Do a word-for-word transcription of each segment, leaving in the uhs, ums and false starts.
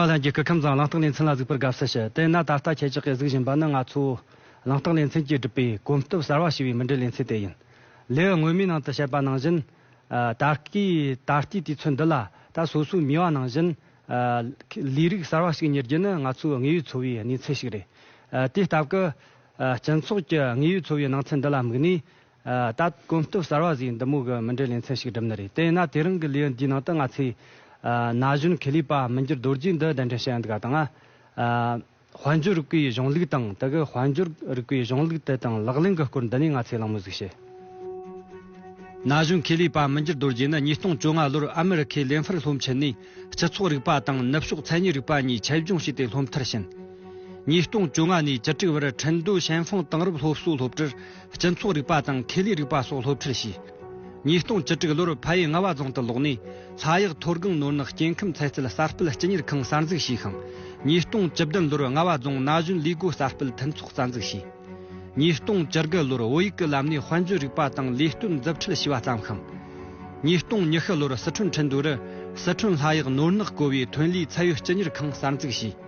ལྷན་རྒྱས་སྐུ་ཁམས་བཟང་། གླེང་སྟེགས་ལེ་ཚན་ལ་གཟིགས་པར་དགའ་བསུ་ཞུ། དེས་ན་ད་ལྟ་ཁྱེད་ཅག་གིས་གཟིགས་བཞིན་པ་ནི་ང་ཚོ་གླེང་སྟེགས་ལེ་ཚན་གྱིས་བསྒྲུབས་པའི་གོམ་སྟབས་གསར་བ་ཞེས་པའི་མུ་འབྲེལ་ལེ་ཚན་དེ་ཡིན། ལེའུ་སྔོན་མའི་ནང་དུ་བཤད་པ་ནང་བཞིན། ཨ། ད་ལྟའི་ད་ལྟའི་དུས་ཚོད་འདི་ལ་ད་སོ་སོའི་མོས་པ་ནང་བཞིན། ཨ། ལས་རིགས་གསར་བ་ཞིག་གཉེར་རྒྱུ་ནི་ང་ཚོའི་དངོས་ཡོད་འཚོ་བའི་གནས་ཚུལ་ཞིག་རེད། ཨ། དེ་ལྟ་བུའི། ཨ། སྤྱི་ཚོགས་ཀྱི་དངོས་ཡོད་འཚོ་བའི་སྣང་ཚུལ་འདི་ལ་དམིགས་ནས། ཨ། ད་གོམ་སྟབས་གསར་བ་ཟེར་འདི་མོ་གི་མུ་འབྲེལ་ལེ་ཚན་ཞིག་བསྒྲུབས་ནི་རེད། དེས་ན་དེ་རིང་གི་ལེའུ་འདིའི་ནང་དུ་ང་ཚོས། ཨ། ན་གཞོན་ཁེ་ལས་པ་མི་འགྱུར་རྡོ་རྗེ་འདི་གདན་འདྲེན་བྱས་ཡོད་ག་དང་། ཨ། དཔལ་འབྱོར་རིག་པའི་གཞུང་ལུགས་དང་དེ་གི་དཔལ་འབྱོར་རིག་པའི་གཞུང་ལུགས་དེ་དང་ལག་ལེན་གྱི་སྐོར་འདི་ནས་ང་ཚོས་གླེང་མོལ་ཟིག་བྱེད། ན་གཞོན་ཁེ་ལས་པ་མི་འགྱུར་རྡོ་རྗེ་ནི་ཉིས་སྟོང་བཅོ་ལྔ་ལོར་ཨ་མེ་རི་ཁའི་ལེན་ཧྥར་སློབ་ཆེན་ནས་སྤྱི་ཚོགས་རིག་པ་དང་ནུབ་ཕྱོགས་མཚན་ཉིད་རིག་པ་གཉིས་ཆེད་སྦྱོང་བྱས་ཏེ་སློབ་མཐར་ཕྱིན། ཉིས་སྟོང་བཅོ་ལྔ་ནས་བཅུ་དྲུག་བར་ཁྲིན་ཏུའུ་ཞན་ཧྥང་དེང་རབས་སློབ་གསོའི་སློབ་གྲྭར་སྤྱི་ཚོགས་རིག་པ་དང་ཁེ་ལས་རིག་པ་སོགས་སློབ་ཁྲིད་བྱས། ཉིས་སྟོང་བཅུ་དྲུག་ལོར་ཕ་ཡུལ་རྔ་བ་རྫོང་དུ་ལོག་ནས་ལྷ་གཡག་མཐོ་སྒང་ནོར་ནག་སྐྱེ་ཁམས་ཚན་རྩལ་གསར་སྤེལ་སྤྱི་གཉེར་ཁང་གསར་འཛུགས་བྱས་ཤིང་། ཉིས་སྟོང་བཅུ་བདུན་ལོར་རྔ་བ་རྫོང་ན་གཞོན་ལས་སྒོ་གསར་སྤེལ་མཐུན་ཚོགས་རྩ་འཛུགས་བྱས། ཉིས་སྟོང་བཅུ་དགུ་ལོར་བོད་ཡིག་གི་ལམ་ནས་དཔལ་འབྱོར་རིག་པ་དང་ལས་གཏོད་མཛུབ་ཁྲིད་བྱས་པ་བརྩམས་ཤིང་། ཉིས་སྟོང་ཉི་ཤུ་ལོར་སི་ཁྲོན་ཁྲིན་ཏུའུ་རུ་སི་ཁྲོན་ལྷ་གཡག་ནོར་ནག་བཀོལ་བའི་ཐོན་ལས་ཚད་ཡོད་སྤྱི་གཉེར་ཁང་གསར་འཛུགས་བྱས།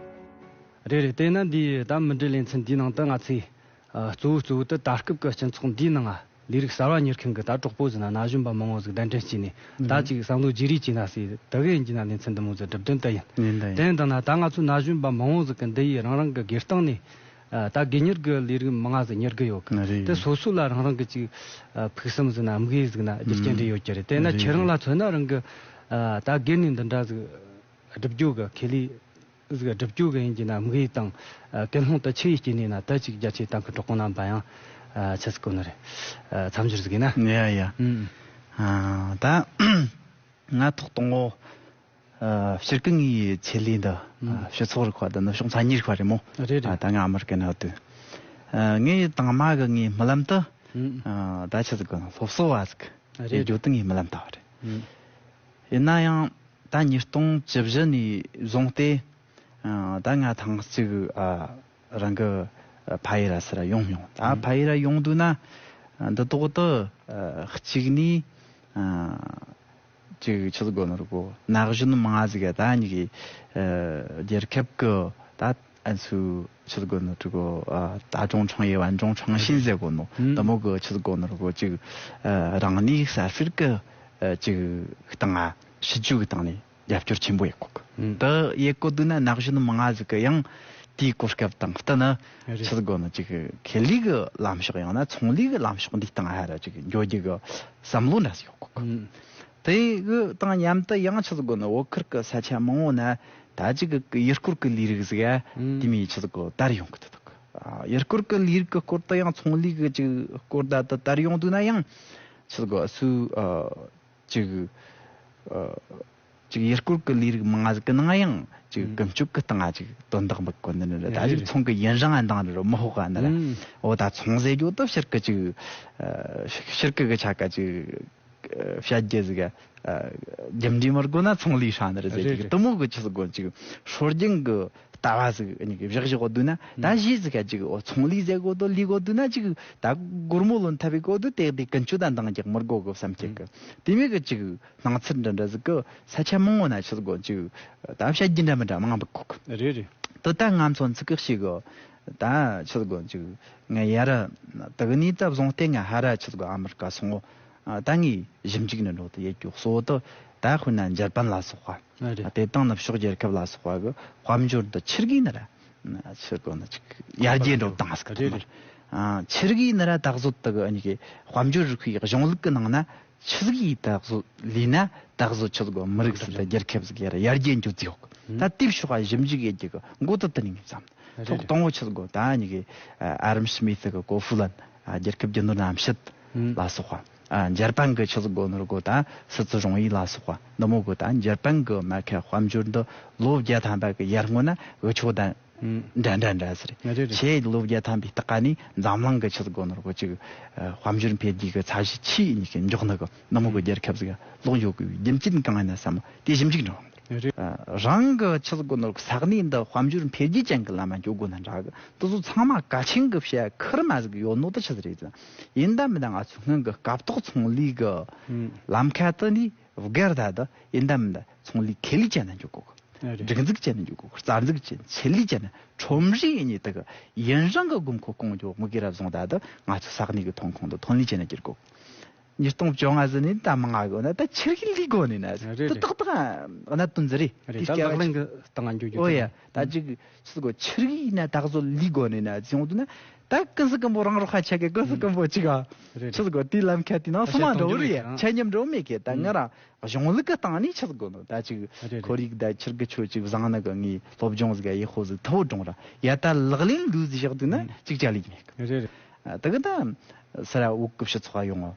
རེད་རེད། དེས་ན་འདིའི་ད་མུ་འབྲེལ་ལེ་ཚན་འདིའི་ནང་དུ་ང་ཚོས། ཨ། གཙོ་བོ་གཙོ་བོ་དེ་ད་སྐབས་ཀྱི་སྤྱི་ཚོགས་འདིའི་ནང་ལས་རིགས་གསར་བ་གཉེར་མཁན་གྱི་ད་གྲོགས་པོ་ཟིག་ན་ན་གཞོན་པ་མང་བོ་ཟིག་གདན་འདྲེན་བྱས་ནས། ད་ཅིག་བསམ་བློ་བརྗེ་རེས་བྱས་ན་ཟེར་དེ་གི་ཡིན་གྱི་ན་ལེ་ཚན་འདི་མོ་ཟིག་སྒྲུབ་དོན་དེ་ཡིན། ཡིན་ད་ཡིན། དེ་ཡིན་དང་ན་ད་ང་ཚོ་ན་གཞོན་པ་མང་བོ་ཟིག་གི་འདི་ཡི་རང་རང་གི་སྒེར་སྟེང་ནས། ཨ། ད་སྒེར་གཉེར་གྱི་ལས་རིགས་མང་ང་ཟིག་གཉེར་གི་ཡོད་གི། རེད། དེ་སོ་སོ་ལ་རང་རང་གི་ཅིག་ཨ། ཕུགས་བསམ་ཟིག་ན་དམིགས་ཡུལ་ཟིག་ན་རྒྱུ་རྐྱེན་འདྲ་ཡོད་ཀྱི་རེད། དེ་ན་རེད་ཁྱེད་རང་ལ་མཚོན་ན་རང་གི། ཨ། ད་སྒེར་ནས་འདི་འདྲ་ཟིག་སྒྲུབ་རྒྱུ་གི་ཁེ་ལས་ཟིག་སྒྲུབ་རྒྱུ་གི་ཡིན་གྱི་ན་དམིགས་ཡུལ་དང་། ཨ། ཀུན་སློང་དེ་ཆི་ཡི་རྐྱེན་ནས་ན་ད་ཅིག་རྒྱ་ཆེ་དང་གི་གྲོགས་པོ་རྣམ་པ་ཡང་། ཨ། ཆི་ཟིག་གོ་ནི་རེད། ཨ། མཚམས་སྦྱོར་ཟིག་ཡིན་ན། ཡ་ཡ། ཨུམ། ཨ། ད་ང་ཐོག་དང་པོ། ཨ། སྤྱིར་གི་ངའི་ཆེད་ལས་འདི། ཨུམ། ཨ། སྤྱི་ཚོགས་རིག་པ་དང་ནུབ་ཕྱོགས་མཚན་ཉིད་རིག་པ་རེད་མོ། རེད་རེད། ཨ། ད་ང་ཨ་མི་རི་ཀའི་ནང་དུ། ཨ། ངའི་དང་མ་གི་ངའི་རྨི་ལམ་དུ། ཨུམ། ཨ། ད་ཆི་ཟིག་གོ་ན་སློབ་གསོ་བ་ཟིག་རེད། ཡིན་རྒྱུ་དེ་ངའི་རྨི་ལམ་ལྟ་བུ་རེད། ཨུམ། ཡིན་ན་ཡང་། ད་ཉིས་སྟོང་བཅུ་བཞི་ནས་བཟུང་སྟེ། ཨ། ད་ང་ཐེངས་གཅིག་ཨ། རང་གི་ཨ། ཕ་ཡུལ་ར་སར་ཡོང་མྱོང་། ད་ཨ། ཕ་ཡུལ་ར་ཡོང་དུས་ན། ཨ། འདི་ཐོག་ཏུ་ཨ། གཅིག་ནས། ཨ། ཅིག་ཆི་ཟིག་གོ་ནོ་རུ་གོ་ན་གཞོན་མང་ང་ཟིག་ག་ད་ཉི་གི་ཨ། རྒྱལ་ཁབ་ཀྱི་ད་ཨན་སུ་ཆི་ཟིག་གོ་ནོ་རུ་གོ་ཨ། 大众创业万众创新 ཟེར་གོ་ནོ། ཨུམ། འདི་མོ་གི་ཆི་ཟིག་གོ་ནོ་རུ་གོ་ཅིག་ཨ། རང་ནས་གསར་སྤེལ་གི་ཨ། ཅིག་སྟེང་ང་ཞི་བཅུ་གི་སྟེང་ནས། རྒྱབ་སྐྱོར་ཆེན་པོ་ཡེད་གོ་གི། ཨུམ། དེ་ཡེད་གོ་དུས་ན་ན་གཞོན་མང་ང་ཟིག་གི་ཡང་དེའི་གོ་སྐབས་དང་བསྟུན་ན། རེད། ཆི་ཟིག་གོ་ནོ་ཅིག་ཁེ་ལས་གི་ལམ་ཕྱོགས་ཡང་ན་ཚོང་ལས་གི་ལམ་ཕྱོགས་འདི་སྟེང་ཧ་ར་ཅིག་འགྱོ་རྒྱུ་གི་བསམ་བློ་འདྲ་ཟིག་ཡོད་གོ་གི། ཨུམ། དེ་གི་དང་མཉམ་དུ་ཡང་ཆི་ཟིག་གོ་ནོ་བོད་ཁུལ་གི་ས་ཆ་མང་བོ་ན་ད་ཅིག་གི་ཡུལ་སྐོར་གི་ལས་རིགས་ཟིག་ཡ། ཨུམ། དེ་མོ་ཆི་ཟིག་གོ་དར་ཡོང་གི་འདུག་གི། ཨ། ཡུལ་སྐོར་གི་ལས་རིགས་གི་སྐོར་དུ་ཡང་ཚོང་ལས་གི་ཅིག་སྐོར་ད་དུ་དར་ཡོང་དུས་ན་ཡང་ཆི་ཟིག་གོ་སུ་ཨ། ཅིག་ཨ། ཅིག་ཡུལ་སྐོར་གི་ལས་རིགས་མང་ང་ཟིག་གི་ནང་ཡང་ཅིག་ཨུམ། ཀུན་སྤྱོད་གི་སྟེང་ང་ཅིག་དོན་དག་འབུད་གོ་ནི་ནི་རེད། ད་རེད་ཅིག་རེད། ཚོང་གི་ཡུན་རིང་ང་འདང་ནི་རེད། མི་ཧོག་ག་ནི་རེད། ཨུམ། འོ་ད་ཚོང་ཟེར་རྒྱུ་ད་ཕྱིར་གི་ཅིག་ཨ། ཕྱིར་གི་གི་ཆ་ག་ཅིག་ཨ། བཤད་རྒྱུ་ཟིག་ག་ཨ། རྒྱུ་འབྲས་མི་དགོས་ན་ཚོང་ལས་ཧྲ་ནི་རེད་ཟེར་རེད་གི། རེད། དེ་མོ་གི་ཆི་ཟིག་གོ་ཅིག་སྲོལ་རྒྱུན་གི་ལྟ་བ་ཟིག་ཨ་ནི་གི་བཞག་བཞག་གོ་དུས་ན། ད་ཨུམ། གཞི་ཟིག་ག་ཅིག་འོ་ཚོང་ལས་ཟེར་གོ་དོ་ལས་གོ་དུས་ན་ཅིག་ད་སྒོར་མོ་ལོན་ཐབས་པའི་གོ་དུས་དེ་དེ་ཀུན་སྤྱོད་དང་འདང་རྒྱག་མི་དགོ་གི་བསམ་ཁྱེད་གི། ཨུམ། དེ་མོ་གི་ཅིག་སྣང་ཚུལ་འདྲ་འདྲ་ཟིག་གི་ས་ཆ་མང་བོ་ན་ཆི་ཟིག་གོ་ཅིག་ད་བཤད་རྒྱུ་འདྲ་མི་འདྲ་མང་བོ་གོ་གི། རེད་རེད། དེ་ད་ང་ཚོ་ཚིག་གི་ཞིག་གི་ད་ཆི་ཟིག་གོ་ཅིག་ང་ཡར་དེ་གི་ནས་ད་བཟུང་སྟེ་ང་ཧ་ར་ཆི་ཟིག་གོ་ཨ་མི་རི་ཀ་སོང་ངོ་། ཨ། ད་ངས་ཞིབ་འཇུག་ནི་འགྲོ་དུ་ཡེད་རྒྱུ་གཙོ་བོ་དུ་ད་དཔེར་ན་འཇར་པན་ལ་སོགས་པ། ཨ། རེད། དེ་དང་ནུབ་ཕྱོགས་རྒྱལ་ཁབ་ལ་སོགས་པ་གི་དཔལ་འབྱོར་དུ་ཆི་གི་ནི་ར་ཆི་གོ་ནི་ཅིག་ཡར་རྒྱས་འགྲོ་བཏང་ཟིག་རེད། རེད། ཨ། ཆི་གི་ནི་ར་ད་གཟོད་དུ་གི་ཨ་ནི་གི་དཔལ་འབྱོར་རིག་པའི་གཞུང་ལུགས་ཀྱི་ནང་ན་ཆི་གི་ད་གཟོད་ལས་ན་ད་གཟོད་ཆི་གོ་མི་རིགས་ཟིག་དང་རྒྱལ་ཁབ་ཟིག་ཡར་ཡར་རྒྱས་འགྱོ་རྩིས་ཡོད་གི། ཨ། ད་དེབ་ཤོག་ཞིབ་འཇུག་ཡེད་རྒྱུ་གི་མགོ་དུ་དུ་ནི་ངས་བསམ། རེད། ཐོག་རེད། དང་བོ་ཆི་གོ་ད་ཨ་ནི་གི་ཨ་རམ་སི་མི་ཐི་གི་གོ་ཧྥུ་ལན། ཨ། རྒྱལ་ཁབ་རྒྱུ་ནོར་རྣམ་དཔྱོད་ལ་སོགས་པ། ཨ། འཇར་པན་གི་ཆི་ཟིག་གོ་ནོ་རུ་གོ་ད་སི་ཙི་རོང་ཡིག་ལ་སོགས་པ་འདི་མོ་གོ་ད་འཇར་པན་གི་མ་ཁ་དཔལ་འབྱོར་འདི་ལོ་བརྒྱ་ཐམ་པ་གི་ཡར་སྔོན་ན་འུ་ཆོ་ད་ཨུམ། འདྲ་འདྲ་འདྲ་ཟེར། ཨ། རེད་རེད། ཆེ་ལོ་བརྒྱ་ཐམ་པའི་སྟེང་ནས་འཛམ་གླིང་གི་ཆི་ཟིག་གོ་ནོ་རུ་གོ་ཅིག་ཨ། དཔལ་འབྱོར་འཕེལ་རྒྱས་གི་ཚད་གཞི་ཆེས་ཉིད་ཀྱི་མགྱོགས་ནི་གི་འདི་མོ་གི་ཨུམ། རྒྱལ་ཁབ་ཟིག་ལོག་འགྱོ་གི་རྒྱུ་མཚན་གང་ཡིན་ན་བསམ་དེ་ཞིབ་འཇུག་འགྲོ། རེད། ཨ། རང་གི་ཆི་ཟིག་གོ་ནོ་ས་གནས་འདི་དཔལ་འབྱོར་འཕེལ་རྒྱས་ཅན་གྱི་ལམ་ལ་འགྱོ་དགོས་ན་འདྲ་གི། དེ་ཚོ་ཚང་མ་གལ་ཆེན་གི་བཤད་ཁུར་མ་ཟིག་ཡོད་ནོ་དེ་ཆི་ཟིག་རེད་ཟེར། ཡིན་ད་མིན་ད་ང་ཚོ་སྔོན་གི་སྐབས་ཐོག་ཚོང་ལས་གི་ཨུམ། ལམ་ཁ་དེ་ནི་བགར་ད་དེ་ཡིན་ད་མིན་ད་ཚོང་ལས་ཁེ་ལས་ཅན་ན་འགྱོ་དགོས་གི། ཨ་རེད། སྒྲིག་འཛུགས་བྱས་ནས་འཇུག་དགོས། རྩ་འཛུགས་བྱས་ནས། ཆེད་ལས་བྱས་ནས། ཁྲོམ་རའི་ནས་དེ་གི་ཡུན་རིང་གི་དགོས་མཁོ་སྐོང་རྒྱུ་དམིགས་ཡུལ་ར་བཟུང་། ད་དུ་ང་ཚོ་ས་གནས་ཀྱི་ཐོན་ཁུངས་དང་ཐོན་ལས་བྱས་ནས་སྒྱུར་དགོས། ཉིས་སྟོང་བཅོ་ལྔ་ཟིན་ནས་ད་མང་ང་གི་ན། ད་ཆུ་རིགས་ལས་དགོས་ནས་ན། རེད་རེད། ཏག་ཏག་གནད་དོན་ཟིག་རེད། རེད། དེ་ད་སྐྱ་ལག་ལེན་གི་སྟེང་ང་འཇུག་རྒྱུ། ཨོ་ཡ། ད་ཅིག་ཆི་ཟིག་གོ། ཆུ་རིགས་ན་ད་གཟོད་ལས་དགོས་ནས་ན་བཟུང་དུ་ན། ད་ཀུན་གཟིགས་ཀུན་པོ་རང་རོགས་ཁ་ཆེ་གི། ཀུན་གཟིགས་ཀུན་པོ་ཅིག་ཨ། རེད་རེད། ཆི་ཟིག་གོ། དེའི་ལམ་ཁ་དེ་ནང་སོང་བ་འགྲོ་རེད། ཆ་མཉམ་འགྲོ་མེད་གི། ད་ང་རང་གཞུང་ལུགས་ཀྱི་སྟེང་ནས་ཆི་ཟིག་གོ་ནོ། ད་ཅིག་རེད་རེད། ཁོར་ཡུག་ད་ཆི་གི་ཆོ་ཅིག་བཟང་ནི་གི། ངའི་སློབ་སྦྱོང་ཟིག་ཡག་པོ་ཟིག་ཐོབ་འགྲོ་ར། ཡ་ད་ལག་ལེན་ལུགས་ཟིག་བཞག་དུས་ན་ཅིག་ཅ་ལག་མེད་གི། རེད་རེད། ད་གི་ད་སི་ར་འུ་གི་སྤྱི་ཚོགས་ཡོང་ང་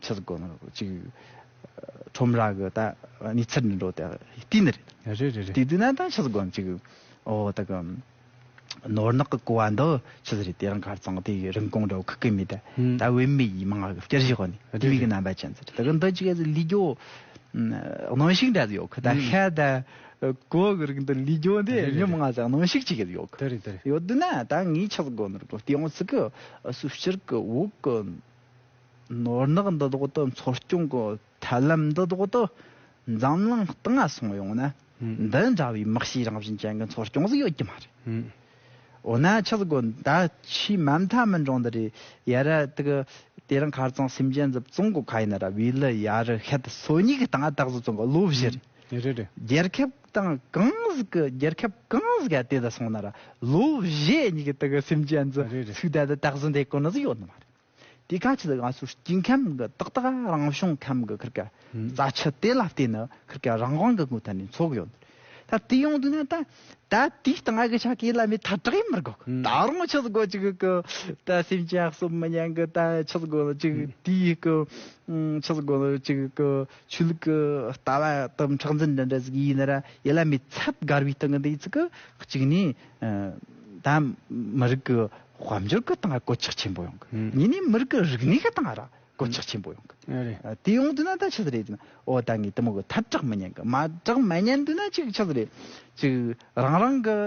ཆི་ཟིག་གོ་ནོ་ཅིག་ཁྲོམ་ར་གི་ད་གནས་ཚུལ་འདི་འགྲོ་དེ་བལྟས་ནི་རེད། རེད་རེད་རེད། དེ་དུས་ན་ད་ཆི་ཟིག་གོ་ཅིག་ཨོ་ད་གི་ནོར་ནག་གི་ཀོ་བ་འདི་ཆི་ཟིག་རེད། དེ་རིང་ཁ་རྩང་དེ་རིན་གོང་འདྲ་བོ་ཁུག་གི་མེད། ད་ད་བེད་མེད་ཡིན། མང་ང་གི་བསྐྱར་ཞིག་ཧོ་ནི་རེད་དེ་མིག་གི་རེད། རྣམ་པ་ཅན་ཟེར། ད་གི་འདི་ཅིག་ལས་རྒྱུ་གནོན་ཤུགས་འདྲ་ཟིག་ཡོད་གི། ད་ཤ་ད་ཀོ་གི་རིགས་འདི་ལས་རྒྱུ་འདི་རེད་རེད་མི་མང་ང་ཟིག་གནོན་ཤུགས་ཅིག་ཡོད་གི། དེ་རེད་དེ་རེད། ཡོད་དུས་ན་ད་ངས་ཆི་ཟིག་གོ་ནོ་རེད་གོ། དེ་ཡོང་ཚིག་གི་སུ་སྤྱིར་གི་འུ་གི་ནོར་ནག་འདི་དག་ཏུ་འཚོ་སྐྱོང་གི་ཐབས་ལམ་འདི་དག་ཏུ་འཛམ་གླིང་སྟེང་ང་སོང་ཡོང་ན། ཧུམ། འདི་འདྲ་བའི་དམག་ཤེད་རང་བཞིན་ཅན་གྱི་འཚོ་སྐྱོང་ཟིག་ཡོད་ཀྱི་མ་རེད། ཧུམ། འོ་ན་ཆི་ཟིག་གོ། ད་ཆེས་མ་མཐའ་མི་འགྲོ་འདི་རེད། ཡ་ར་དེ་གི་དེ་རིང་ཁ་རྩང་སེམས་ཅན་ཟིག་བཙོང་གོ་ཁ་ཡིན་ན་ར། བེ་ལི་ཡ་རི་ཤད་སོ་གཉིས་གི་སྟེང་ང་ད་གཟོད་བཙོང་གོ་ལོ་བཞི་རེད། རེད་རེད། རྒྱལ་ཁབ་དང་གང་ཟིག་གི། རྒྱལ་ཁབ་གང་ཟིག་ག་དེ་ད་སོང་ན་ར་ལོ་བཞི་གཉིས་གི་དེ་གི་སེམས་ཅན་ཟིག་རེད་རེད། ཚུགས་ད་ད་ད་གཟོད་འདེད་གོ་ནི་ཟིག་ཡོད་ནི་མ་རེད། དེ་ག་ཆི་ཟིག་ང་ཚོ་སྐྱེ་ཁམས་གི་ཏག་ཏག་རང་བྱུང་ཁམས་གི་ཁིར་ཀ་ཧུམ། རྩ་ཆུ་དེ་ལ་བརྟེན་ནི་ཁིར་ཀ་རང་དབང་གི་ངོ་ཐད་ནས་འཚོ་གི་ཡོད། ད་དེ་ཡོང་དུས་ན་ད་ད་དེའི་སྟེང་ང་གི་ཆ་གི་ལ་མི་ཐལ་དྲགས་ཡེ་མི་དགོས་གི། ཧུམ། ད་རུང་ཆི་ཟིག་གོ་ཅིག་གི་ད་སེམས་ཅན་གསོད་མི་ཉན་གི། ད་ཆི་ཟིག་གོ་ཅིག་ཧུམ། དེའི་གི་ཆི་ཟིག་གོ་ཅིག་གི་ཆོས་ལུགས་གི་ལྟ་བ་དང་མཁྲེགས་འཛིན་འདྲ་འདྲ་ཟིག་ཡིན་ན་ར། ཡེ་ལ་མི་ཚད་བརྒལ་བའི་སྟེང་གི་འདི་ཚིག་གི་གཅིག་ནི། ད་མི་རིགས་ཀྱི་དཔལ་འབྱོར་གྱི་སྟེང་གོད་ཆག་ཆེན་པོ་ཡོང་གི། ཨུམ། གཉིས་ནས་མི་རིགས་ཀྱི་རིག་གནས་ཀྱི་སྟེང་ར་གོད་ཆག་ཆེན་པོ་ཡོང་གི། ཨ་རེད། ཨ། དེ་ཡོང་དུས་ན་ད་ཆི་ཟིག་རེད་ཟེར་ན། འོ་ད་ངས་དེ་མོ་གི་ཐལ་དྲགས་མི་ཉན་གི། མ་དྲགས་མ་ཉན་དུས་ན་ཅིག་ཆི་ཟིག་རེད། ཅིག་རང་རང་གི།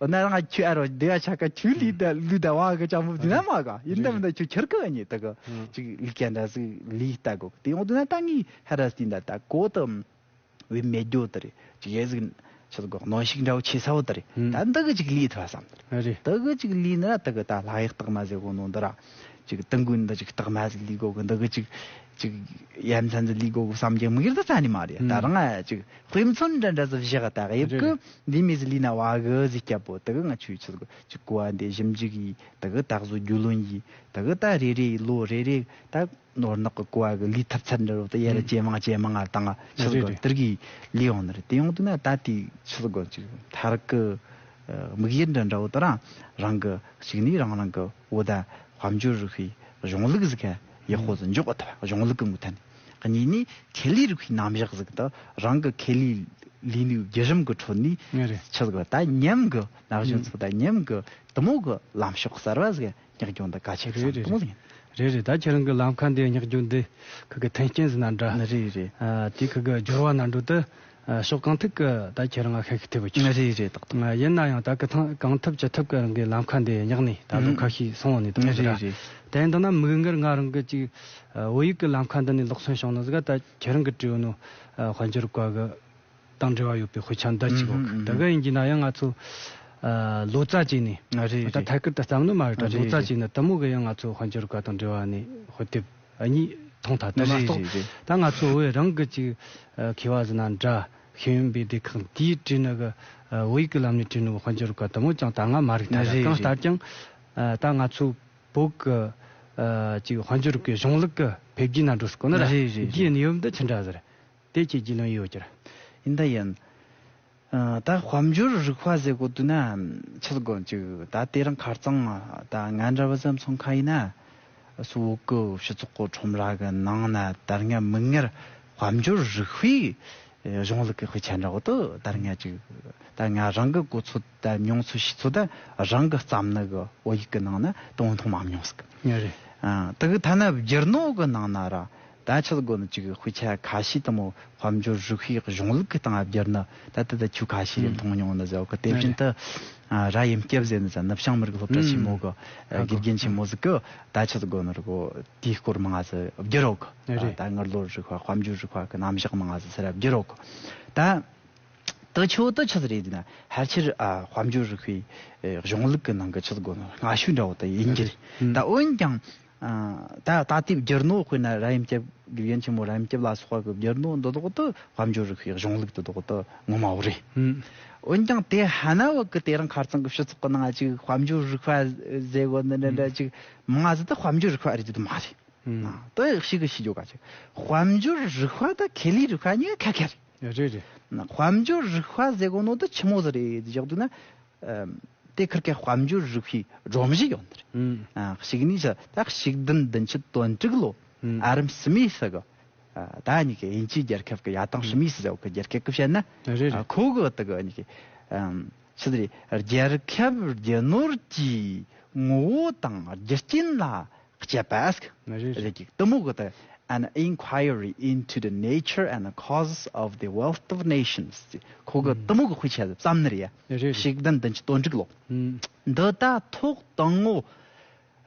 འོ་ན་རང་ཁྱོད་ཨ་རོ་སྡེ་བ་ཆ་ག་ཁྱོད་ལུས་ད་ལུས་ད་བ་གི་ཅང་མོ་དེ་ན་མ་ག་ཡིན་ད་མིན་ད་ཁྱོད་ཁྱེར་གི་ཨ་ཉེ་ད་གི། ཨུམ། ཅིག་ལུས་ཀྱ་འདྲ་ཟིག་ལུས་ད་གོ། དེ་ཡོང་དུས་ན་ད་ངས་ཧ་ར་སྟེ་ད་ད་གོ་དུ། བའི་མེད་རྒྱུ་དེ་རེད། ཅིག་ཡེ་ཟིག་ཆི་ཟིག་གོ་གནོན་ཤུགས་འདྲ་བོ་ཆེ་ས་བོ་དེ་རེད། ཧུམ། ད་འདི་གི་ཅིག་ལས་ཐུབ་བསམ་དེ་རེད། རེད། འདི་གི་ཅིག་ལས་ནི་ར་དེ་གི་ད་ལྷ་ཡི་རྟགས་མ་ཟེར་གོ་ནོ་འདི་ར། ཅིག་ཏིང་ཀུན་འདི་ཅིག་རྟགས་མ་ཟིག་ལས་གོ་གི། འདི་གི་ཅིག་ཅིག་ཡ་མཚན་ཟིག་ལས་གོ་གི་བསམ་གྱི་དམིགས་ཡུལ་ད་རྩ་ནས་མ་རེད། ད་ཧུམ། རང་ང་ཅིག་དཔེ་མཚོན་འདྲ་འདྲ་ཟིག་བཞག་ད་གི་ཡབ་གི། རེད། འདི་མི་ཟིག་ལས་ན་བ་གི་ཟིག་སྐྱབས་པོ་དེ་གི་ང་ཆོས་ཆི་ཟིག་གོ་ཅིག་གོ་བ་འདི་ཞིབ་འཇུག་གི་དེ་གི་ད་གཟོད་རྒྱུས་ལོན་གི་དེ་གི་ད་རེ་རེ་ལོ་རེ་རེ་ད། ནོར་ནག་གི་ཀོ་བ་གི་ལུས་ཐུབ་ཚད་འདྲ་བོ་དེ་ཡར་ཨུམ། ཇེ་མང་ཇེ་མང་ང་བཏང་ང་ཆི་ཟིག་རེད་གི་རེད། དེར་གི་ལུས་ཡོང་ནི་རེད། དེ་ཡོང་དུས་ན་ད་དེ་ཆི་ཟིག་གོ་ཅིག་མཐར་གི་དམིགས་ཡུལ་འདྲ་འདྲ་བོ་དེ་རང་རང་གི་གཅིག་ནས་རང་རང་གི་འོ་ད་དཔལ་འབྱོར་རིག་པའི་གཞུང་ལུགས་ཟིག་ག་ཡག་པོ་ཟིག་འཇོག་གི་ཐུབ། གཞུང་ལུགས་གི་མུ་མཐུད་ནས། གཉིས་ནས་ཁེ་ལས་རིག་པའི་རྣམ་གཞག་ཟིག་དང་རང་གི་ཁེ་ལས་ལས་ནུས་བརྒྱུད་རིམ་གི་ཁྲོད་ནས་ངེས་རེད། ཆི་ཟིག་གོ་ད་མཉམ་གི་ན་གཞོན་ཚོ་ད་མཉམ་གི་དེ་མོ་གི་ལམ་ཕྱོགས་གསར་བ་ཟིག་ག་སྙེག་རྒྱུ་འདི་གལ་ཆེ་རེད་བསམ་རེད་གཏོང་ཟིན། རེད་རེད། ད་ཁྱེད་རང་གི་ལམ་ཁ་འདི་སྙེག་རྒྱུ་འདི་ཁུ་གི་མཐུན་རྐྱེན་ཟིན་ན་འདྲ། རེད་རེད། ཨ། དེ་ཁུ་གི་སྦྱོར་བ་ན་འགྲོ་དུ། ཨ། ཕྱོགས་གང་ཐུག་གི་ད་ཁྱེད་རང་ང་ཤེས་ཤིག་ཐེབས་ཀྱི། རེད་རེད། ཏག་ཏག་ཨ། ཡིན་ན་ཡང་ད་ཁུ་ཐང་གང་ཐུབ་ཅི་ཐུབ་གི་རང་གི་ལམ་ཁ་འདི་སྙེག་ནས་ད་དུང་ཁ་ཤས་སོང་བ་ནས་ད་རེད་རེད། དེ་འདི་ན་མིག་སྔར་ང་རང་གི་ཅིག་བོད་ཡིག་གི་ལམ་ཁ་འདི་ནས་ལོག་སོན་བྱུང་ནི་ཟིག་ད་ཁྱེད་རང་གི་བྲིས་ཡོད་ནོ་དཔལ་འབྱོར་བཀའ་གི། དང་འབྲེལ་བ་ཡོད་པའི་དཔེ་ཆ་འདི་གཅིག་ཡོད། ཨུ་ཧུམ། ད་ག་ཡིན་གྱི་ན་ཡང་ང་ཚོ་ཨ་ལོ་ཙཱ་བྱས་ནས། ཨ་རེད་ད་རེད། ཐད་ཀར་དུ་བརྩམས་ནི་མ་རེད། ད་ཨ་རེད་ལོ་ཙཱ་རེད། བྱས་ནས་དེ་མོ་གི་ཡང་ང་ཚོ་དཔལ་འབྱོར་བཀའ་དང་འབྲེལ་བ་ནས་དཔེ་དེབ་ཨ་གཉིས་མཐོང་ཐལ། དེ་མ་རེད་གཏོགས་རེད་རེད། ད་ང་ཚོ་བོད་རང་གི་ཅིག་ཨ་མཁས་པ་ཟིན་ན་འདྲ་ཤེས་ཡོན་པའི་སྡེ་ཁག་འདིས་བྲིས་ནི་གི་ཨ་བོད་ཡིག་གི་ལམ་ནས་བྲིས་ནི་གི་དཔལ་འབྱོར་བཀའ་དེ་མོ་ཅང་ད་ང་མ་རིག་ཐལ། ཨ་རེད་གང་རེད། ལྟར་ཀྱང་ཨ་ད་ང་ཚོ་བོད་གི་ཨ་ཅིག་དཔལ་འབྱོར་གི་གཞུང་ལུགས་གི་འཕེལ་རྒྱས་ན་འགྲོ་སྲིད་གོ་ནི་ར། ཨ་རེད་རེད་རེད། འདིའི་གནས་བབ་འདི་ཅི་འདྲ་ཟེར། དེ་ཁྱེད་ཀྱིས་ལན་ཡོད་ཀྱི་ར། ཡིན་ད་ཡིན། ཨ། ད་དཔལ་འབྱོར་རིག་པ་ཟེར་གོ་དུས་ན་ཆི་ཟིག་གོ་ཅིག་ད་དེ་རིང་ཁ་རྩང་ད་ང་འདྲ་བ་ཙམ་སོང་ཁ་ཡིན་ན། སུ་བོད་གི་སྤྱི་ཚོགས་གི་ཁྲོམ་ར་གི་ནང་ན་ད་རུང་མིག་སྔར་དཔལ་འབྱོར་རིག་པའི་གཞུང་ལུགས་གི་དཔེ་ཆ་འདྲ་བོ་དུ་ད་རུང་ཅིག་ད་ང་རང་གི་གོ་ཚོད་ད་མྱོང་ཚོད་ཤེས་ཚོད་ད་རང་གི་བརྩམས་ནི་གི་བོད་ཡིག་གི་ནང་ན་དོན་མཐོང་མ་མྱོང་ཟིག་ཡ་རེད། ཨ། དེ་གི་ཐ་ན་བསྒྱུར་ནོ་གི་ནང་ན་ར། ད་ཆི་ཟིག་གོ་ནི་ཅིག་དཔེ་ཆ་ཁ་ཤས་དེ་མོ་དཔལ་འབྱོར་རིག་པའི་གཞུང་ལུགས་ཀྱི་སྟེང་ང་བསྒྱུར་ནི་ད་ལྟ་ད་ཁྱོད་ཁ་ཤས་རེ་མཐོང་མྱོང་ནི་ཟེར་གི། དེ་བཞིན་དུ་ཨ་ར་ཡིམ་སྐྱབས་ཟེར་ནི་ཟེར་ནུབ་བྱང་མི་རིགས་སློབ་གྲྭ་ཆེན་མོ་གི་ཨ་དགེ་རྒན་ཆེན་མོ་ཟིག་གི་ད་ཆི་ཟིག་གོ་ནི་རེད་གོ། དེའི་སྐོར་མང་ང་ཟིག་བསྒྱུར་རོག་གི། ད་དངུལ་ལོར་རིག་པ་དཔལ་འབྱོར་རིག་པ་གི་རྣམ་གཞག་མང་ང་ཟིག་ཟེར་ར་བསྒྱུར་རོག་གི། ད། དེ་ཆོ་དེ་ཆི་ཟིག་རེད་ཟེར་ན། ཕལ་ཆེར་ཨ་དཔལ་འབྱོར་རིག་པའི་ཨེ་གཞུང་ལུགས་ཀྱི་ནང་གི་ཆི་ཟིག་གོ་ནོ་སྔ་ཤོས་འདྲ་བོ་དེ་ཡིན་གྱི་རེད། ད་འོན་ཀྱང་ཨ་ད་ད་ལྟའི་བསྒྱུར་ནོ་དཔེར་ན་ར་ཡིམ་སྐྱབས། དགེ་རྒན་ཆེན་མོ་ར་ཡིམ་སྐྱབས་ལ་སོགས་པ་གི་བསྒྱུར་ནོ་འདི་དག་དེ་དཔལ་འབྱོར་རིག་པའི་གཞུང་ལུགས་དེ་དག་དེ་ངོ་མ་བོ་རེད། འོན་ཀྱང་དེ་ཧ་ན་བ་གི་དེ་རིང་ཁ་རྩང་གི་སྤྱི་ཚོགས་ཀྱི་ནང་ཅིག་དཔལ་འབྱོར་རིག་པ་ཟེར་གོ་ནི་འདྲ་འདྲ་ཅིག་མང་ཟིག་དེ་དཔལ་འབྱོར་རིག་པ་རེད་དེ་མ་རེད། ཨ་དེ་ཞིག་གི་ཤི་རྒྱུ་ག་ཅིག་དཔལ་འབྱོར་རིག་པ་དང་ཁེ་ལས་རིག་པ་གཉིས་ཁ་ཁ་རེད། རེད་རེད། དཔལ་འབྱོར་རིག་པ་ཟེར་གོ་ནོ་དེ་ཆི་མོ་ཟིག་རེད་ཟེར་དུས་ན། ཨམ། དེ་ཁིར་ཀའི་དཔལ་འབྱོར་རིག་པའི་སྒྲོམ་གཞི་ཡོད་ནི་རེད། ཨ་གཅིག་ནི་ཆ་ད་གཅིག་བདུན་བདུན་ཅུ་དོན་དྲུག་ལོ། ཨ་རམ་སི་མི་སི་གི་ཨ་ད་ནི་གི་དབྱིན་ཇིའི་རྒྱལ་ཁབ་ཀྱི་ཡ་ཐང་སི་མི་སི་ཟེར་བ་གི་རྒྱལ་ཁབ་ཀྱི་བཤད་ན། རེད་རེད། ཨ་ཁོ་གི་དེ་གི་ནི་གི་ཨམ་ཆི་ཟིག་རེད། རྒྱལ་ཁབ་རྒྱུ་ནོར་གྱི་ངོ་བོ་དང་རྒྱུ་རྐྱེན་ལ་དཔྱད་པ་ཟིག་རེད། རེད་ཀྱི་དེ་མོ་གི་དེ། An inquiry into the nature and the causes of the wealth of nations. ཁོ་གི་དེ་མོ་གི་དཔེ་ཆ་བརྩམས་ནི་རེད་ཡ། རེད་རེད། གཅིག་བདུན་བདུན་ཅུ་དོན་དྲུག་ལོ། འདི་ད་ཐོག་དང་པོ་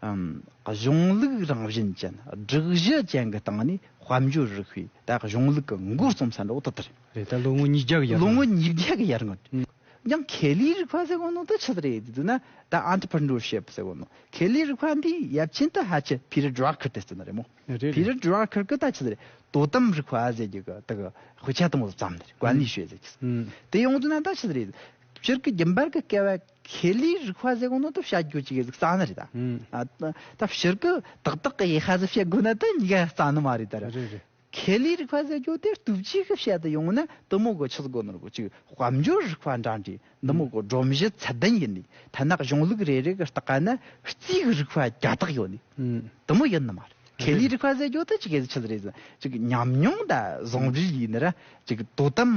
ཨམ་གཞུང་ལུགས་རང་བཞིན་ཅན་སྒྲིག་གཞི་ཅན་གི་སྟེང་ནས་དཔལ་འབྱོར་རིག་པའི་ད་གཞུང་ལུགས་ཀྱི་འགོ་རྩོམ་ས་འདྲ་བོ་དེ་ལྟར། རེད། ད་ལོ་ངོ་ཉིས་བརྒྱ་གི་ཡར་ལོ་ངོ་ཉིས་བརྒྱ་གི་ཡར་སྔོན། ཡང་ཁེ་ལས་རིག་པ་ཟེར་གོ་ནོ་ད་ཆི་ཟིག་རེད་ཟེར་ན། ད་entrepreneurship ཟེར་གོ་ནོ། ཁེ་ལས་རིག་པ་འདི་ཡབ་ཆེན་དུ་ཧ་ཅི་ཕི་རི་ཌ་རོ་ཁར་དེ་ཟེར་ནི་རེད་མོ། རེད་རེད། ཕི་རི་ཌ་རོ་ཁར་གི་ད་ཆི་ཟིག་རེད། དོ་དམ་རིག་པ་ཟེར་གྱི་གི་ད་གི་དཔེ་ཆ་དེ་མོ་བརྩམས་ནི་རེད། 管理学ཟེར་གྱི། དེ་ཡོང་དུས་ན་ད་ཆི་ཟིག་རེད། སྤྱིར་གི་རྒྱུན་པར་གི་སྐད་བ་ཁེ་ལས་རིག་པ་ཟེར་གོ་ནོ་ད་བཤད་རྒྱུ་ཅིག་གི་ཟིག་རྩ་ནི་རེད་ད། ཨ་ད་སྤྱིར་གི་ཏག་ཏག་གི་ཡེ་ཤ་ཟིག་བཤད་དགོས་ན་ད་གཉིས་ཀ་རྩ་ནི་མ་རེད་ད་ར། རེད་རེད། ཁེ་ལས་རིག་པ་ཟེར་རྒྱུ་དེ་སྟོབས་ཆེ་གི་བཤད་དུ་ཡོང་ན་དེ་མོ་གི་ཆི་ཟིག་གོ་ནོ་ར་གོ་ཅིག་དཔལ་འབྱོར་རིག་པ་འདྲ་འདྲ་འདི་མོ་གི་སྒྲོམ་གཞི་ཚད་ལྡན་ཡིན་ནི། ཐ་ན་གཞུང་ལུགས་རེ་རེ་གི་ལྟག་ན་རྩིས་གི་རིག་པ་རྒྱ་དག་ཡོད་ནི། དེ་མོ་ཡིན་ནི་མ་རེད། ཁེ་ལས་རིག་པ་ཟེར་རྒྱུ་དེ་ཅིག་གི་ཆི་ཟིག་རེད་ཟེར་ན་ཅིག་ཉམས་མྱོང་ད་བཟང་སྤྱོད་ཡིན་ནི་ར་ཅིག་དོ་དམ་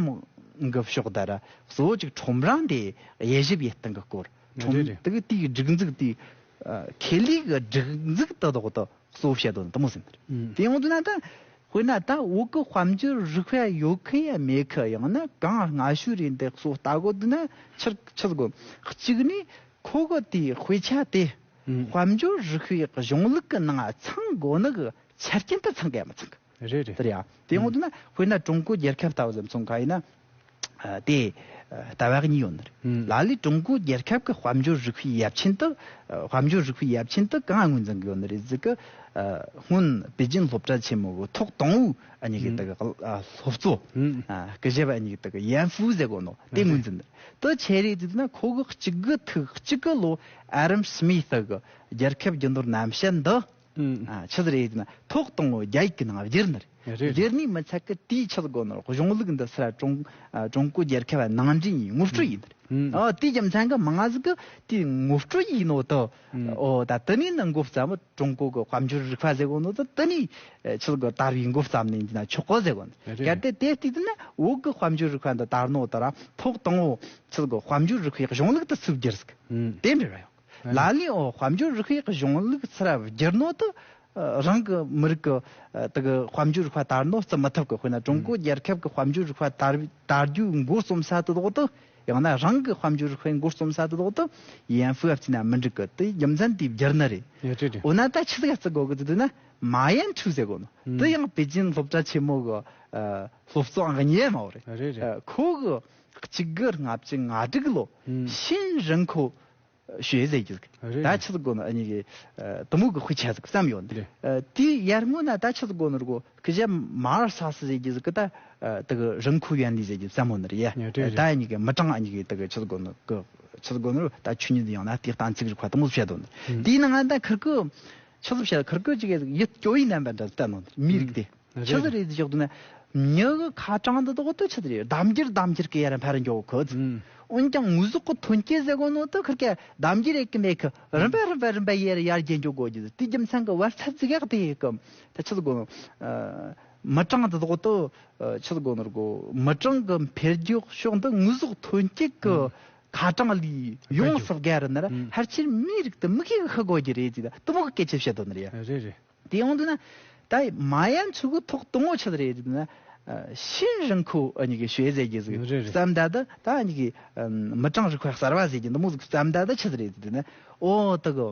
གི་ཕྱོགས་ད་ར་གཙོ་བོ་ཅིག་ཁྲོམ་ར་འདི་དབྱེ་ཞིབ་ཡེད་སྟངས་གི་སྐོར། ཁྲོམ་རེད་རེད། དེ་གི་དེའི་སྒྲིག་འཛུགས་དེ་ཨ་ཁེ་ལས་གི་སྒྲིག་འཛུགས་དེ་དག་ཏུ་གཙོ་བོ་བཤད་དོན་དེ་མོ་ཟིན་ནི་རེད། དེ་ཡོང་དུས་ན་ད་དཔེར་ན་ད་བོད་གི་དཔལ་འབྱོར་རིག་པ་ཡོད་མཁན་ཡང་མེད་མཁན་ཡང་ན་གང་སྔ་ཤོས་རེད་འདི་གཙོ་བོ་ལྟ་དགོས་དུས་ན་ཆི་ཆི་ཟིག་གོ། གཅིག་ནི་ཁོ་གི་དེའི་དཔེ་ཆ་དེ་དཔལ་འབྱོར་རིག་པའི་གཞུང་ལུགས་ཀྱི་ནང་ཚང་དགོས་ནི་གི་ཆ་རྐྱེན་དེ་ཚང་གི་ཡང་མི་ཚང་གི། རེད་རེད། དེ་རེད་ཡ། དེ་ཡོང་དུས་ན་དཔེར་ན་ཀྲུང་གོ་རྒྱལ་ཁབ་ལྟ་བུ་ཟིག་མཚོན་ག་ཡིན་ན། ཨ་དེ་ཨ་ལྟ་བ་གཉིས་ཡོད་ནི་རེད། ལ་ལས་ཀྲུང་གོ་རྒྱལ་ཁབ་ཀྱི་དཔལ་འབྱོར་རིག་པའི་ཡབ་ཆེན་དུ་ཨ་དཔལ་འབྱོར་རིག་པའི་ཡབ་ཆེན་དུ་གང་ངོས་འཛིན་གི་ཡོད་ནི་རེད་ཟེར་གི། ཨ་སྔོན་པེ་ཅིན་སློབ་གྲྭ་ཆེན་མོ་གི་ཐོག་དང་པོའི་ཨ་ནི་གི་དེ་གི་ཨ་སློབ་གཙོ་ཨ་སྐུ་ཞབས་ཨ་ནི་གི་དེ་གི་ཡན་ཧྥུའུ་ཟེར་གོ་ནོ་དེ་ངོས་འཛིན་ནི་རེད། དེ་ཆི་རེད་ཟེར་ན་ཁོ་གི་གཅིག་དགུ་ཐིག་གཅིག་གི་ལོ་ཨ་རམ་སི་མི་ཐི་གི་རྒྱལ་ཁབ་རྒྱུ་ནོར་རྣམ་བཤད་འདི། ཨ་ཆི་ཟིག་རེད་ཟེར་ན་ཐོག་དང་པོ་རྒྱ་ཡིག་གི་ནང་བསྒྱུར་ནི་རེད། རེད་རེད། བསྒྱུར་ནི་མི་ཚད་གི་དེའི་ཆི་ཟིག་གོ་ནོ་གཞུང་ལུགས་འདི་སི་ར་ཀྲུང་ཨ་ཀྲུང་གོ་རྒྱལ་ཁབ་ནང་འདྲེན་ཡིན་ངོ་སྤྲོད་ཡིན་ནི་རེད། ཨ་དེའི་རྒྱུ་མཚན་གི་མང་ཟིག་གི་དེ་ངོ་སྤྲོད་ཡིན་ནོ་དེ། ཨོ་ད་དེ་ནས་ནི་འགོ་བརྩམས་ཀྲུང་གོ་གི་དཔལ་འབྱོར་རིག་པ་ཟེར་གོ་ནོ་དེ་དེ་ནས་ཆི་ཟིག་གི་དར་བའི་འགོ་བརྩམས་ནས་འདི་ན་ཆོག་གོ་ཟེར་གོ་ནི། རེད་གལ་ཏེ་དེ་བལྟས་དུས་ན་བོད་གི་དཔལ་འབྱོར་རིག་པ་འདི་དར་ནོ་དེ་ར་ཐོག་དང་པོ་ཆི་ཟིག་གི་དཔལ་འབྱོར་རིག་པའི་གཞུང་ལུགས་དེ་སུས་བསྒྱུར་ཟིག་དེ་འདྲ་ར་ཡོང་། ལ་ལས་འོ་དཔལ་འབྱོར་རིག་པའི་གཞུང་ལུགས་ཚུར་བསྒྱུར་ནོ་དེ་རང་གི་མི་རིགས་ཀྱི་དེ་གི་དཔལ་འབྱོར་རིག་པ་དར་ནོ་བརྩི་མི་ཐུབ་གི། དཔེར་ན་ཀྲུང་གོ་རྒྱལ་ཁབ་ཀྱི་དཔལ་འབྱོར་རིག་པ་དར་དར་རྒྱུའི་འགོ་རྩོམ་ས་དེ་དག་དེ་ཡང་ན་རང་གི་དཔལ་འབྱོར་རིག་པའི་འགོ་རྩོམ་ས་དེ་དག་དེ་ཡན་ཧྥུའུ་ཨ་བརྩིས་ན་མི་འགྲིག་གི། དེ་རྒྱུ་མཚན་དེ་བསྒྱུར་ནི་རེད། ཡ་རེད་རེད། འོ་ན་ད་ཆི་ཟིག་བརྩི་དགོས་གི་ཟེར་དུས་ན་མ་ཡན་ཁྲུའུ་ཟེར་གོ་ནོ་དེ་ཡང་པེ་ཅིན་སློབ་གྲྭ་ཆེན་མོ་གི་སློབ་གཙོ་ཨང་གཉིས་མ་བོ་རེད། རེད་རེད། ཁོ་གི་གཅིག་དགུ་ལྔ་བཅུ་ང་དྲུག་ལོ་ཤིན་རིན་ཁོ་ཞུས་ཟེར་གྱི་ཟིག་ད་ཆི་ཟིག་གོ་ནོ་ཨ་ནི་གི་དེ་མོ་གི་དཔེ་ཆ་ཟིག་བརྩམས་ཡོད་ནི་རེད། དེའི་ཡར་སྔོན་ན་ད་ཆི་ཟིག་གོ་ནོ་ར་གོ་སྐུ་ཞབས་མར་སཱ་སི་ཟེར་གྱི་ཟིག་གི་ད་དེ་གི་རིན་ཁོ་ཡོན་ལི་ཟེར་གྱི་བརྩམས་ཡོད་ནི་རེད་ཡ། ད་ཨ་ནི་གི་མི་གྲངས་ཨ་ནི་གི་དེ་གི་ཆི་ཟིག་གོ་ནོ་གི་ཆི་ཟིག་གོ་ནོ་ར་ད་ཆོས་ཉིད་ཡང་ན་དེའི་གཏན་ཚིགས་རིག་པ་དེ་མོ་བཤད་དོ་ནི། དེའི་ནང་ང་ད་ཁིར་ཀི་ཆི་ཟིག་བཤད་ཁིར་ཀི་ཅིག་གི་ཡིད་སྐྱོ་བའི་རྣམ་པ་འདྲ་བསྟན་ནོ་ནི་མི་རིགས་དེ། ཆི་ཟིག་རེད་ཟེར་དུས་ན། མྱི་གི་ཁ་གྲངས་འདི་དག་ཏུ་ཆི་ཟིག་རེད། ལྡབ་འགྱུར་ལྡབ་འགྱུར་གི་ཡར་འཕར་འགྱོ་གི། འོན་ཀྱང་དངོས་ཟོག་གི་ཐོན་སྐྱེད་ཟེར་གོ་ནོ་དེ་ཁིར་ཀ་ལྡབ་འགྱུར་ཡེད་གི་མེད་གི། རིམ་པ་རིམ་པ་རིམ་པ་ཡར་ཡར་རྒྱས་འགྱོ་གོ་གི། དེའི་རྒྱུ་མཚན་གི་བར་ཚད་ཟིག་ཡག་དེ་ཡེད་གི། ད་ཆི་ཟིག་གོ་ནོ། མི་གྲངས་འདི་དག་ཏུ་ཆི་ཟིག་གོ་ནོ་ར་གོ། མི་གྲངས་གི་འཕེལ་རྒྱས་ཕྱོགས་འདི་དངོས་ཟོག་ཐོན་སྐྱེད་གི་ཁ་གྲངས་ལས་ཡོངས་སུ་བརྒལ་རུ་ན་ར་ཕལ་ཆེར་མིའི་རིགས་དེ་མི་གི་ཤི་གོ་གི་རེད་ཟེར། ད་དེ་མོ་གི་སྐད་ཆ་བཤད་དོ་ནི་རེད། རེད་རེད། དེ་ཡོང་དུས་ན། ད་མ་ཡན་ཁྲུའུ་གི་ཐོག་དང་པོ་ཆི་ཟིག་རེད་ཟེར་ན། ཤིན་རིན་ཁོ་ཨ་ནི་གི་ཞུས་ཟེར་གྱི་ཟིག་རེད་རེད། བརྩམས་ད་དེ་ད་ཨ་ནི་གི་མི་གྲངས་རིག་པ་གསར་བ་ཟེར་གྱི་འདི་མོ་ཟིག་བརྩམས་ད་དེ་ཆི་ཟིག་རེད་ཟེར་ན། ཨོ་དེ་གི་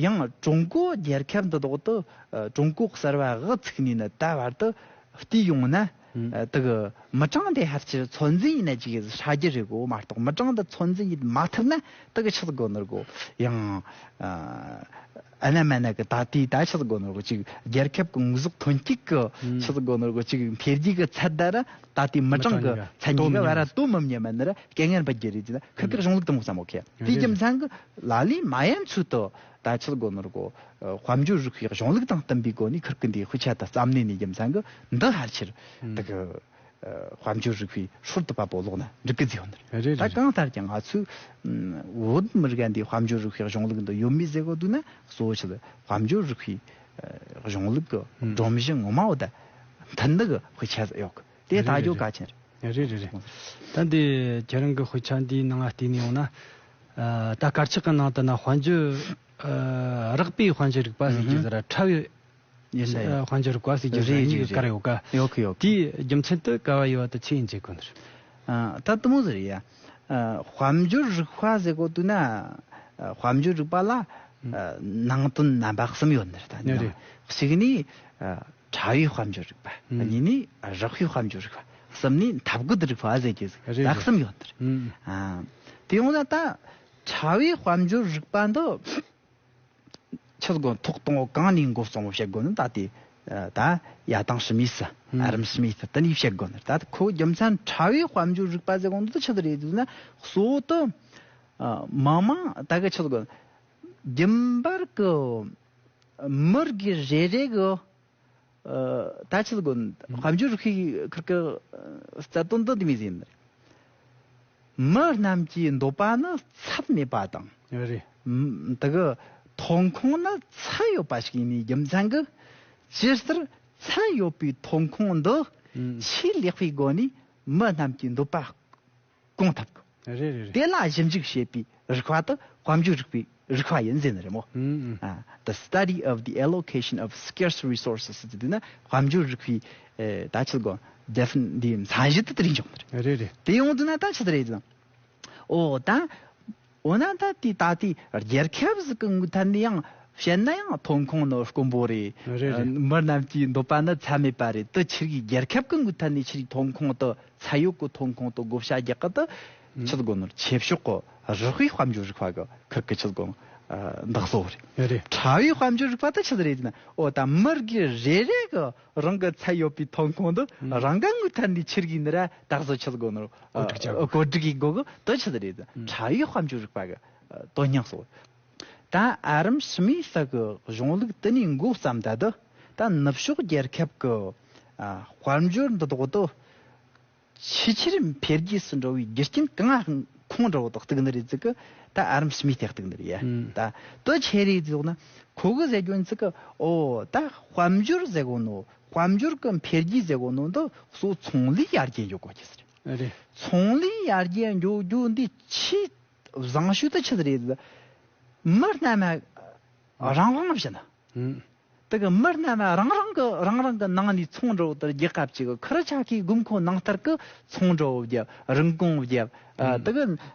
ཡང་ཀྲུང་གོ་རྒྱལ་ཁབ་འདི་དག་ཏུ་ཀྲུང་གོ་གསར་བ་དབུ་ཚུགས་ནས་ནི་ད་བར་དུ་བལྟས་ཡོང་ན། ཨ། དེ་གི་མི་གྲངས་དེ་ཕལ་ཆེར་ཚོད་འཛིན་ཡིན་ན་ཅིག་ཧྲ་རྒྱུ་རེད་གོ་མ་གཏོགས། མི་གྲངས་དེ་ཚོད་འཛིན་ཡིན་མ་ཐུབ་ན་དེ་གི་ཆི་ཟིག་གོ་ནོར་གོ་ཡང་། ཨ། ཨ་ན་མ་ན་གི་ད་ལྟའི་ད་ཆི་ཟིག་གོ་ནོར་གོ་ཅིག་རྒྱལ་ཁབ་གི་དངོས་ཟོག་ཐོན་སྐྱེད་གི་ཆི་ཟིག་གོ་ནོར་གོ་ཅིག་འཕེལ་རྒྱས་གི་ཚད་ད་ར་ད་ལྟའི་མི་གྲངས་གི་མི་གྲངས་ཚད་གཉིས་གི་བར་ར་དོ་མི་མཉམ་མ་ནི་ར་སྐད་ངན་པ་རྒྱུ་རེད་ཅེ་ན་ཁིར་གི་གཞུང་ལུགས་དེ་མོ་བསམ་མོ་ཁེ། དེའི་རྒྱུ་མཚན་གི་ལ་ལས་མ་ཡན་ཚུལ་དུ་ད་ཆི་ཟིག་གོ་ནོར་གོ་དཔལ་འབྱོར་རིག་པའི་གཞུང་ལུགས་དང་བསྟུན་པའི་སྒོ་ནས་ཁིར་གི་འདིའི་དཔེ་ཆ་དང་རྩོམ་ནས་ནས་རྒྱུ་མཚན་གི་འདི་ཕལ་ཆེར་དེ་གི་དཔལ་འབྱོར་རིག་པའི་སྲོལ་དུ་བབ་པོ་ལོག་ན་འགྲིག་གི་ཟེར་ཡོད་ནི་རེད། རེད། ད་རེད། གང་ལྟར་ཀྱང་ང་ཚོས་བོད་མི་རིགས་འདི་དཔལ་འབྱོར་རིག་པའི་གཞུང་ལུགས་འདི་ཡོད་མེད་ཟེར་གོ་དུས་ན་གཙོ་བོ་ཆེ་དཔལ་འབྱོར་རིག་པའི་གཞུང་ལུགས་ཀྱི་སྒྲོམ་གཞི་ངོ་མ་བོ་ད་མཐུན་འདུག་གི་དཔེ་ཆ་ཡོད་གི་དེ་ད་རྒྱོ་ག་ཆེན་རེད། རེད་རེད་རེད། ད་འདི་ཁྱེད་རང་གི་དཔེ་ཆ་འདིའི་ནང་ལ་བལྟས་ནས་ཡོང་ན། ད་དཀར་ཆག་གི་ནང་དུ་ན་དཔལ་འབྱོར་རགས་པའི་དཔལ་འབྱོར་རིག་པ་ཟེར་གྱི་ཟེར་ཕྲ་བའི་ཡིན་ད་ཡ། དཔལ་འབྱོར་རིག་པ་ཟེར་རྒྱུ་རེད་གཉིས་ཀྱི་རེད། བཀར་ཡོད་ཀ་ཡོད་གི་ཡོད་གི་དེའི་རྒྱུ་མཚན་དུ་ག་བ་ཡོད་པ་དུ་ཆེ་ཡིན་ཅེས་གོ་ནི་རེད། ཨ། ད་དུ་མོ་ཟེར་ཡ། ཨ། དཔལ་འབྱོར་རིག་པ་ཟེར་གོ་དུས་ན། ཨ། དཔལ་འབྱོར་རིག་པ་ལ། ཨ། ནང་དོན་རྣམ་པ་གསུམ་ཡོད་ནི་རེད་ད་ནི་རེད། གཅིག་ནི། ཨ། ཕྲ་བའི་དཔལ་འབྱོར་རིག་པ། གཉིས་ནི་རགས་པའི་དཔལ་འབྱོར་རིག་པ། གསུམ་ནི་འཐབ་རྒོལ་རིག་པ་ཟེར་རྒྱུ་ཟིག་རེད་ད་རེད། གསུམ་ཡོད་ནི་རེད། ཨ། དེ་ཡོང་ན་ད་ཕྲ་བའི་དཔལ་འབྱོར་རིག་པ་འདི། ཆི་ཟིག་གོ་ཐོག་གཏོང་བ་གང་ནས་འགོ་བརྩམས་པ་བཤད་དགོས་ནི་ད་དེ། ད་ཡ་དང་ཤི་མིས་སི་ཨ་རམ་ཤི་མིས་སི་དེ་ནས་བཤད་དགོས་ནི་ད་ཁོ་རྒྱུ་མཚན་ཕྲ་བའི་དཔལ་འབྱོར་རིག་པ་ཟེར་གོ་འདི་ཆི་ཟིག་རེད་ཟེར་ན་གཙོ་བོ་དུ་མང་མང་ད་གི་ཆི་ཟིག་གོ་རྒྱུན་པར་གི་མི་རིགས་རེ་རེ་གི་ད་ཆི་ཟིག་གོ་དཔལ་འབྱོར་རིག་པའི་ཁུར་གི་རྩ་དོན་འདི་འདི་མི་ཟིན། མི་རྣམས་ཀྱི་འདོད་པ་ནི་ཚད་མེད་པ་དང་། རེད། ཨམ། དེ་གི་ཐོན་ཁུངས་ནི་ཚད་ཡོད་པ་ཞིག་ཡིན་ནི་རྒྱུ་མཚན་གྱིས་ཇི་ལྟར་ཚད་ཡོད་པའི་ཐོན་ཁུངས་འདི་ཨུམ། ཆེས་ལེགས་པའི་སྒོ་ནས་མི་རྣམས་ཀྱི་འདོད་པ་སྐོང་ཐུབ་དགོས། རེད་རེད་རེད། དེ་ལ་ཞིབ་འཇུག་བྱེད་པའི་རིག་པ་དེ་དཔལ་འབྱོར་རིག་པའི་རིག་པ་ཡིན་ཟེར་ནི་རེད་མོ། ཨུམ་ཨུམ། ཨ། The study of the allocation of scarce resources ཟེར་དུས་ན་དཔལ་འབྱོར་རིག་པའི་ཨེ་ད་ཆི་གོ་defin- འདི་མཚན་གཞི་དེ་དེ་རིང་འཇོག་ནི་རེད། རེད་རེད། དེ་ཡོང་དུས་ན་ད་ཆི་དེ་རེད་ཟེར་ན། ཨོ་ད། འོ་ན་ད་དེ་ད་དེ་རྒྱལ་ཁབ་ཟིག་གི་ངོས་ཐད་ནས་ཡང་བཤད་ན་ཡང་ཐོན་ཁུངས་ནི་དཀོན་པོ་རེད། རེད་རེད། མི་རྣམས་ཀྱི་འདོད་པ་ནི་ཚད་མེད་པ་རེད། དེ་ཕྱིར་གི་རྒྱལ་ཁབ་ཀྱི་ངོས་ཐད་ནས་ཕྱིར་གི་ཐོན་ཁུངས་དེ་ཚད་ཡོད་ཀྱི་ཐོན་ཁུངས་དེ་བགོ་བཤའ་རྒྱག་གི་དེ་ཆི་ཟིག་གོ་ནོར་ཆེ་ཕྱོགས་ཀྱི་རགས་པའི་དཔལ་འབྱོར་རིག་པ་གི་ཁུར་གི་ཆི་ཟིག་གོ་འདག་བཟོ་རེད། རེད་རེད། ཕྲ་བའི་དཔལ་འབྱོར་རིག་པ་དེ་ཆི་ཟིག་རེད་ཟེར་ན། ཨོ་ད་མི་རིགས་རེ་རེ་གི་རང་གི་ཚད་ཡོད་པའི་ཐོན་ཁུངས་འདི་ཨུམ། རང་གི་ངོས་ཐད་ནས་ཕྱིར་གི་ནི་ར་བདག་བཟོ་ཆི་ཟིག་གོ་ནོར་བཀོད་སྒྲིག་བྱ་དགོས། བཀོད་སྒྲིག་གི་སྒོ་གི་དེ་ཆི་ཟིག་རེད། ཨུམ། ཕྲ་བའི་དཔལ་འབྱོར་རིག་པ་གི་དོན་སྙིང་སོ། ད་ཨ་རམ་ཤི་མིས་སི་གི་གཞུང་ལུགས་དེ་ནས་འགོ་བརྩམས་ད་དུ་ད་ནུབ་ཕྱོགས་རྒྱལ་ཁབ་གི་ཨ་དཔལ་འབྱོར་འདི་དག་དུ་ཆེས་ཆེར་འཕེལ་རྒྱས་སུ་འགྲོ་བའི་རྒྱུ་རྐྱེན་གང་ཁོང་འདྲ་བོ་དག་གཏུག་ནི་རེད་ཟིག་གི་ད་ཨ་རམ་ཤི་མིས་དེ་གཏུག་ནི་རེད་ཡ། ཨུམ། ད་དེ་ཆི་རེད་ཟེར་ན་ཁོ་གི་ཟེར་རྒྱུ་ཟིག་གི་ཨོ་ད་དཔལ་འབྱོར་ཟེར་གོ་ནོ་དཔལ་འབྱོར་གི་འཕེལ་རྒྱས་ཟེར་གོ་ནོ་འདི་གཙོ་ཚོང་ལས་ཡར་རྒྱས་འགྱོ་དགོས་རྒྱུ་ཟིག་རེད། རེད། ཚོང་ལས་ཡར་རྒྱས་འགྱོ་རྒྱུ་འདི་ཆེས་བཟང་ཤོས་དེ་ཆི་ཟིག་རེད། མི་རྣམས་རང་དབང་བྱིན་ན། ཨུམ། དེ་གི་མི་རྣམས་རང་རང་གི་རང་རང་གི་ནང་ནས་ཚོང་འགྲོ་དེར་རྒྱལ་ཁབ་ཅིག་གི་ཁུར་ཆ་ཁའི་དགོས་མཁོ་ནང་ལྟར་གི་ཚོང་འགྲོ་བརྒྱབ། རིན་གོང་བརྒྱབ། ཨ། ཨུམ། དེ་གི་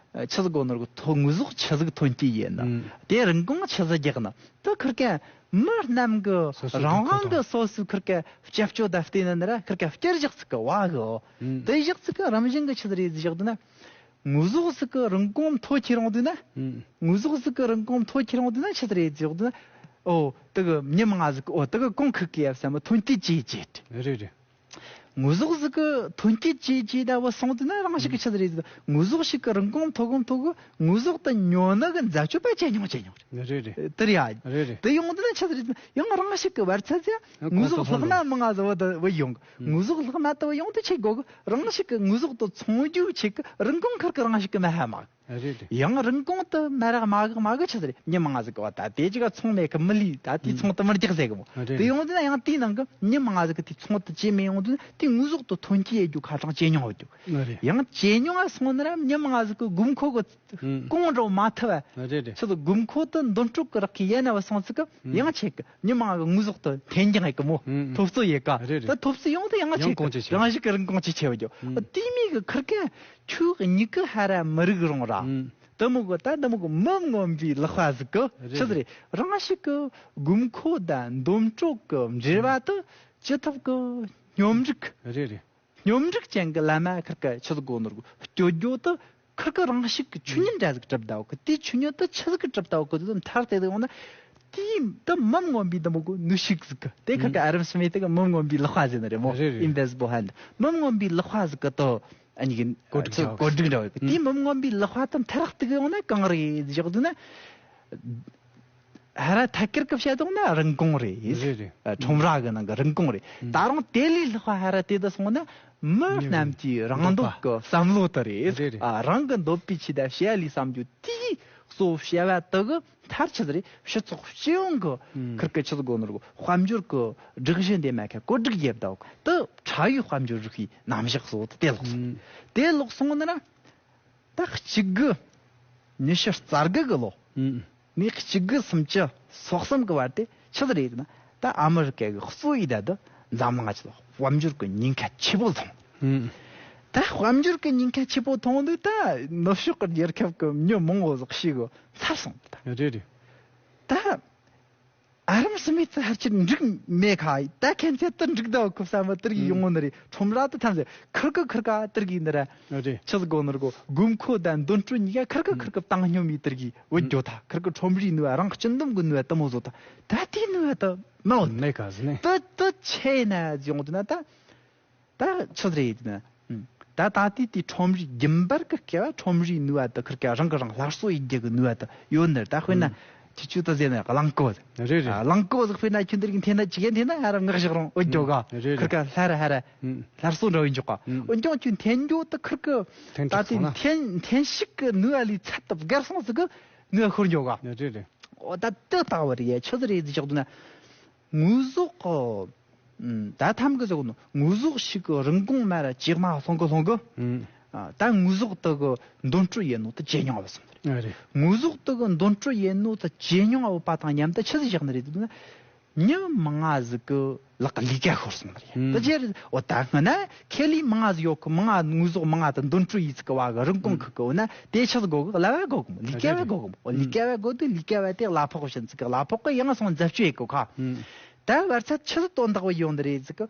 ཆི་ཟིག་གོ་ནོར་གི་ཐོ་དངོས་ཟོག་ཆི་ཟིག་ཐོན་སྐྱེད་ཡིན་ན། ཨུམ། དེ་རིན་གོང་ཆི་ཟིག་རྒྱག་ན། དེ་ཁུར་གི་མི་རྣམས་གི་སོ་སོའི་རང་དབང་གི་དགོས་མཁོ་དང་། སོ་སོའི་ཁུར་གི་སྐྱབས་བཅོལ་དང་བལྟས་ན་ནི་ར་ཁུར་གི་བསྐྱར་བཞག་ཚིག་གི་བ་གི། ཨུམ། དེ་བཞག་ཚིག་གི་རང་བཞིན་གི་ཆི་ཟིག་རེད་བཞག་དུ་ན། དངོས་ཟོག་ཟིག་གི་རིན་གོང་མཐོ་ཁྱེར་ཡོང་དུས་ན། ཨུམ། དངོས་ཟོག་ཟིག་གི་རིན་གོང་མཐོ་ཁྱེར་ཡོང་དུས་ན་ཆི་ཟིག་རེད་ཟེར་དུས་ན། ཨོ་དེ་གི་མི་མང་ཟིག་གི་ཨོ་དེ་གི་གོང་ཁུག་གི་ཡབ་ས་མ་ཐོན་སྐྱེད་ཅི་ཅི། རེད་རེད། དངོས་ཟོག་ཟིག་གི་ཐོན་སྐྱེད་ཅི་ཅི་ད་བ་སོང་དུས་ན་རང་ཞིག་གི་ཆི་ཟིག་རེད་ཟེར། དངོས་ཟོག་ཞིག་གི་རིན་གོང་མཐོ་གི་མཐོ་གི་དངོས་ཟོག་དེ་ཉོ་ནི་གི་འཛད་སྤྱོད་པ་ཇེ་ཉུང་ཇེ་ཉུང་རེད། རེད་རེད། དེ་རེད་ཡ། རེད་རེད། དེ་ཡོང་དུས་ན་ཆི་ཟིག་རེད་ཟེར་ན་ཡང་རང་ཞིག་གི་བར་ཚད་ཟེར། ཡང་དངོས་ཟོག་གོང་ལྷག་མ་མང་ང་ཟིག་བ་དེ་བ་ཡོང་། ཨུམ། དངོས་ཟོག་ལྷག་མ་དེ་བ་ཡོང་དུས་ཆི་གོ་གི་རང་ཞིག་གི་དངོས་ཟོག་དེ་ཚོང་རྒྱུ་ཆི་གི་རིན་གོང་ཁུར་གི་རང་ཞིག་གི་མ་ཧ་མ། རེད་རེད། ཡང་རིན་གོང་དུ་མ་རག་མ་གག་མ་གི་ཆི་ཟེར་མི་མང་ང་ཟིག་གི་བ་ད་དེ་ཅིག་ག་ཚོང་མེད་གི་མི་ལུས་ད་དེའི་ཚོང་དུ་མི་རྒྱག་ཟེར་གི་མོ། རེད་དེ་རེད། ཡོང་དུས་ན་ཡང་དེའི་ནང་གི་མི་མང་ང་ཟིག་གི་དེའི་ཚོང་དུ་ཅི་མི་ཡོང་དུས་ན་དེའི་དངོས་ཟོག་དུ་ཐོན་སྐྱེད་ཡེ་རྒྱུ་ཁ་གྲངས་ཇེ་ཉུང་བ་རྒྱུ། རེད། ཡང་ཇེ་ཉུང་ང་སོང་ན་ར་མི་མང་ང་ཟིག་གི་དགོས་མཁོ་གི་ཨུམ། གོང་འགྲོ་མ་ཐུབ་བ། རེད་རེད། ཆི་ཟིག་དགོས་མཁོ་དུ་འདོན་སྤྲོད་གི་རག་གི་ཡེ་ན་བ་སོང་ཟིག་གི་ཨུམ། ཡང་ཆེ་གི་མི་མང་གི་དངོས་ཟོག་དུ་འཐེན་ཀྱང་ཡེ་གི་མོ། ཨུམ། ཐོབ་ཚོད་ཡེ་ག་རེད་རེད། ད་ཐོབ་ཚོད་ཡོང་དུས་ཡང་ཡང་ཆེ་གི་གོང་ཇེ་ཆེ་རང་ཞིག་གི་རིན་གོང་ཇེ་ཆེ་བ་རྒྱུ། ཨུམ། དེ་མི་གི་ཁུར་གི་ཁྱོད་གཉིས་ཀི་ཧ་ར་མི་རིག་རུང་ར། ཨུམ། དེ་མོ་གི་ད་དེ་མོ་གི་མི་མངོན་པའི་ལག་པ་ཟིག་གི་རེད་ཆི་ཟིག་རེད། རང་ཞིག་གི་དགོས་མཁོ་དང་འདོན་སྤྲོད་གི་འབྲེལ་བ་དུ་ཅི་ཐུབ་གི་སྙོམས་སྒྲིག་རེད་རེད། སྙོམས་སྒྲིག་ཅན་གྱི་བླ་མ་ཁིར་ཀ་ཆི་ཟིག་གོ་ནོར་གོ་སྐྱོ་སྐྱོ་དུ་ཁིར་ཀ་རང་ཤུགས་ཀྱི་ཆོས་ཉིད་འདྲ་ཟིག་གྲུབ་ད་བོ་གི་དེ་ཆོས་ཉིད་དུ་ཆི་ཟིག་གི་གྲུབ་ད་བོ་གི་དུ་མཐར་དེ་དུ་ཡོང་ན། དེའི་དུ་མི་མངོན་པའི་དུ་མོ་གོ་ནུས་ཤུགས་ཟིག་གི་དེ་ཁིར་ཀ་ཨ་རམ་སི་མེ་ཏི་གི་མི་མངོན་པའི་ལག་པ་ཟེར་ནི་རེད་མོ། རེད་རེད། ཨིན་བེ་སི་བོ་ཧན་མི་མངོན་པའི་ལག་པ་ཟིག་གི་དུ་ཨ་ནི་གི་གོ་སྒྲིག་ཆ་བོ་གོ་སྒྲིག་འདྲ་བོ་གི་དེ་མི་མངོན་པའི་ལག་པ་དུ་མཐར་གཏུག་ཡོང་ན་གང་རེད་ཟེར་དུ་ན། ཧ་ར་ཐད་ཀར་གི་བཤད་དོང་ན་རིན་གོང་རེད། རེད་རེད། ཨ། ཁྲོམ་ར་གི་ནང་གི་རིན་གོང་རེད། ཨུ། ད་རུང་དེ་ལས་ལྷག་པ་ཧ་ར་དེ་དུ་སོང་ན་མི་རྣམས་ཀྱི་རང་འདོད་ཀྱི་བསམ་བློ་དུ་རེད། རེད་རེད། ཨ། རང་གི་འདོད་པའི་ཆེད་དུ་བྱ་ལས་བསམ་རྒྱུ་དེའི་གཙོ་བོ་བྱ་བ་དུ་གི་མཐར་ཆི་ཟིག་རེད། སྤྱི་ཚོགས་སྤྱི་ཡོངས་གི་ཨུ་ཁིར་གི་ཆི་ཟིག་གོ་ནོར་གོ་དཔལ་འབྱོར་གི་སྒྲིག་གཞི་འདི་མ་ཁ་བཀོད་སྒྲིག་རྒྱབ་ད་དུ་ཁྲ་ཡོའི་དཔལ་འབྱོར་རིག་པའི་རྣམ་གཞག་སོགས་དེ་ལོག་སོང་། ཨུ་དེ་ལོག་སོང་ན། ད་གཅིག་དགུ་ཉི་ཤུ་རྩ་དགུ་གི་ལོ། ཨུ། ནས་གཅིག་དགུ་སུམ་ཅུ་སོ་གསུམ་གི་བར་དེ་ཆི་ཟིག་རེད་ཟེར་ན། ད་ཨ་མི་རི་ཀ་གི་གཙོ་བོའི་ད་དུ་འཛམ་གླིང་ང་ཆི་ལ་དཔལ་འབྱོར་གི་ཉེན་ཁ་ཆེ་པོ་ཐོན། ཨུ། ད་དཔལ་འབྱོར་གི་ཉེན་ཁ་ཆེ་པོ་ཐོན་དུས་ད་ནུབ་ཕྱོགས་གི་རྒྱལ་ཁབ་གི་མྱི་མང་བོ་ཟིག་ཤི་གི་ཚར་སོང་ད། རེད་རེད། ད། ཨ་རམ་སི་མེ་ཚ་ཧར་ཆེར་འགྲིག་མེད་ཁ་ད་ཁན་ཚད་དུ་འགྲིག་ད་ཁུབ་ས་མ་དིར་གི་ཡོང་ངོ་ནི་རེད། ཁྲོམ་ར་དུ་ཐམས་ཅད་ཁིར་ཀི་ཁིར་ཀ་དིར་གི་ནི་ར། རེད། ཆི་ཟིག་གོ་ནོར་གོ་དགོས་མཁོ་དང་འདོན་སྤྲོད་གཉིས་ཀ་ཁིར་ཀི་ཁིར་ཀི་བཏང་སྙོམས་མི་དིར་གི་བུད་འགྱོ་ད། ཁིར་ཀི་ཁྲོམ་རའི་ནུས་པ་རང་སྤྱི་འདོམས་གི་ནུས་པ་དུ་མོ་བཟོ་ད། ད་དེའི་ནུས་པ་དུ་མ་བོ་མེད་ཁ་ཟི་ནས། དུ་དུ་ཆེ་ན་ཟི་ཡོང་དུ་ན་ད། ད་ཆི་ཟིག་རེད་ན། ད་ད་ལྟའི་དེ་ཁྲོམ་རའི་རྒྱུན་པར་གི་སྐལ་བ་ཁྲོམ་རའི་ནུས་པ་དུ་ཁིར་ཀ་རང་གི་རང་སླར་གསོ་ཡེད་རྒྱུ་གི་ནུས་པ་དུ་ཡོད་ནི་ད་དཔེར་ན། ཨུ། ཁྱི་ཆུ་དུ་ཟེར་ན་གླང་ཀོ་ཟེར། རེད་རེད། ཨ། གླང་ཀོ་ཟིག་དཔེར་ན་ཁྱི་འདིར་གི་འཐེན་ན་ཅི་གེ་འཐེན་ན་ཧ་ར་ངག་བཞག་རུང་འོ་འགྱོ་ག་ཨུ། རེད་ཁིར་རེད། ཀ་ལྷ་ར་ཧ་ར། ཨུ། སླར་གསོ་འདྲ་བོ་འཇོག་ག་ཨུ། འོ་འགྱོ་ཁྱི་འཐེན་འགྱོ་དུ་ཁིར་ཀི། འཐེན་ད་ཐུབ་དེ་སོང་ན། འཐེན་འཐེན་ཤུགས་གི་ནུས་པ་ལས་ཚད་དུ་བརྒལ་སོང་ཟིག་གི་ནུས་པ་ཤོར་འགྱོ་ག་རེད་རེད། འོ་ད་དུ་ལྟ་བུ་རེད་ཡ་ཆི་ཟིག་རེད་ཟིག་བཞག་དུ་ན། དངོས་ཟོག་གི་ཨུམ། ད་ཐམ་གི་ཟེར་གོ་ནོ་དངོས་ཟོག་ཞིག་གི་རིན་གོང་མར་ཇེ་དམའ་སོང་གི་སོང་གི་ཨུམ། ཨ། ད་དངོས་ཟོག་དུ་གི་འདོན་སྤྲོད་ཡེད་ནོ་དུ་ཇེ་ཉུང་བ་སོང་། ཨ་རེད། དངོས་ཟོག་དུ་གི་འདོན་སྤྲོད་ཡེད་ནོ་དུ་ཇེ་ཉུང་བ་པ་དང་མཉམ་དུ་ཆི་ཟིག་བཞག་ནི་རེད་འདུག་ན། མྱི་མང་ང་ཟིག་གི་ལག་གི་ལས་ཀ་ཤོར་སོང་ནི་རེད། ཨུམ། དུ་ཇེ་རེད། འོ་ད་སྔ་ན་ཁེ་ལས་མང་ང་ཟིག་ཡོད་གི་མང་ང་དངོས་ཟོག་མང་ང་དུ་འདོན་སྤྲོད་ཡེད་ཚིག་གི་བ་གི་རིན་གོང་ཁུག་གི་འོ་ན་དེ་ཆི་ཟིག་དགོ་གི་གླ་བ་དགོ་གི་མོ་ལས་ཀ་བ་དགོ་གི་མོ་འོ་ལས་ཀ་བ་དགོ་དུ་ལས་ཀ་བ་དེ་གླ་ཕོགས་བྱིན་ཚིག་གི་གླ་ཕོགས་གི་ཡང་སོང་འཛད་སྤྱོད་ཡེད་གོ་ཁ། ཨུམ། ད་བར་ཚད་ཆི་ཟིག་དོན་དག་བོ་ཡོང་ནི་རེད་ཟིག་གི་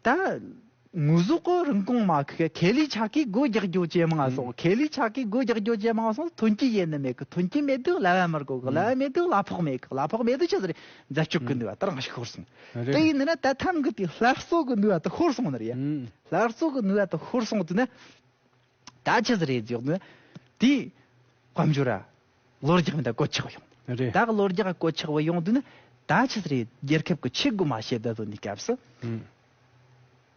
ད། དངོས་ཟོག་གི་རིན་གོང་མ་ཁེ་ཁེ་ལས་ཆ་གི་སྒོ་རྒྱག་རྒྱུ་ཇེ་མང་སོང་། ཁེ་ལས་ཆ་གི་སྒོ་རྒྱག་རྒྱུ་ཇེ་མང་སོང་། ཐོན་སྐྱེད་ཡེད་ནི་མེད་གི་ཐོན་སྐྱེད་མེད་དུས་གླ་བ་མར་གོ་གི་གླ་བ་མེད་དུས་གླ་ཕོགས་མེད་གི་གླ་ཕོགས་མེད་དུས་ཆི་ཟིག་རེད་འཛད་སྤྱོད་གི་ནུས་པ་ད་རང་ཞིག་ཤོར་སོང་། རེད། དེ་ཡིན་ན་ད་ཐམ་གི་དེ་སླར་གསོ་གི་ནུས་པ་ད་ཤོར་སོང་ནི་རེད། སླར་གསོ་གི་ནུས་པ་ད་ཤོར་སོང་དུས་ན། ད་ཆི་ཟིག་རེད་ཟེར་ན། དེ་དཔལ་འབྱོར་ར་ལོ་རྒྱག་མི་ད་གོད་ཆག་ཡོང་། རེད། ད་གི་ལོ་རྒྱག་གོད་ཆག་བ་ཡོང་དུས་ན་ད་ཆི་ཟིག་རེད་རྒྱལ་ཁབ་ཀྱི་ཆེད་སྒོ་མ་བཤད་ད་དོ་ནི་སྐབས་སུ། ཨུམ།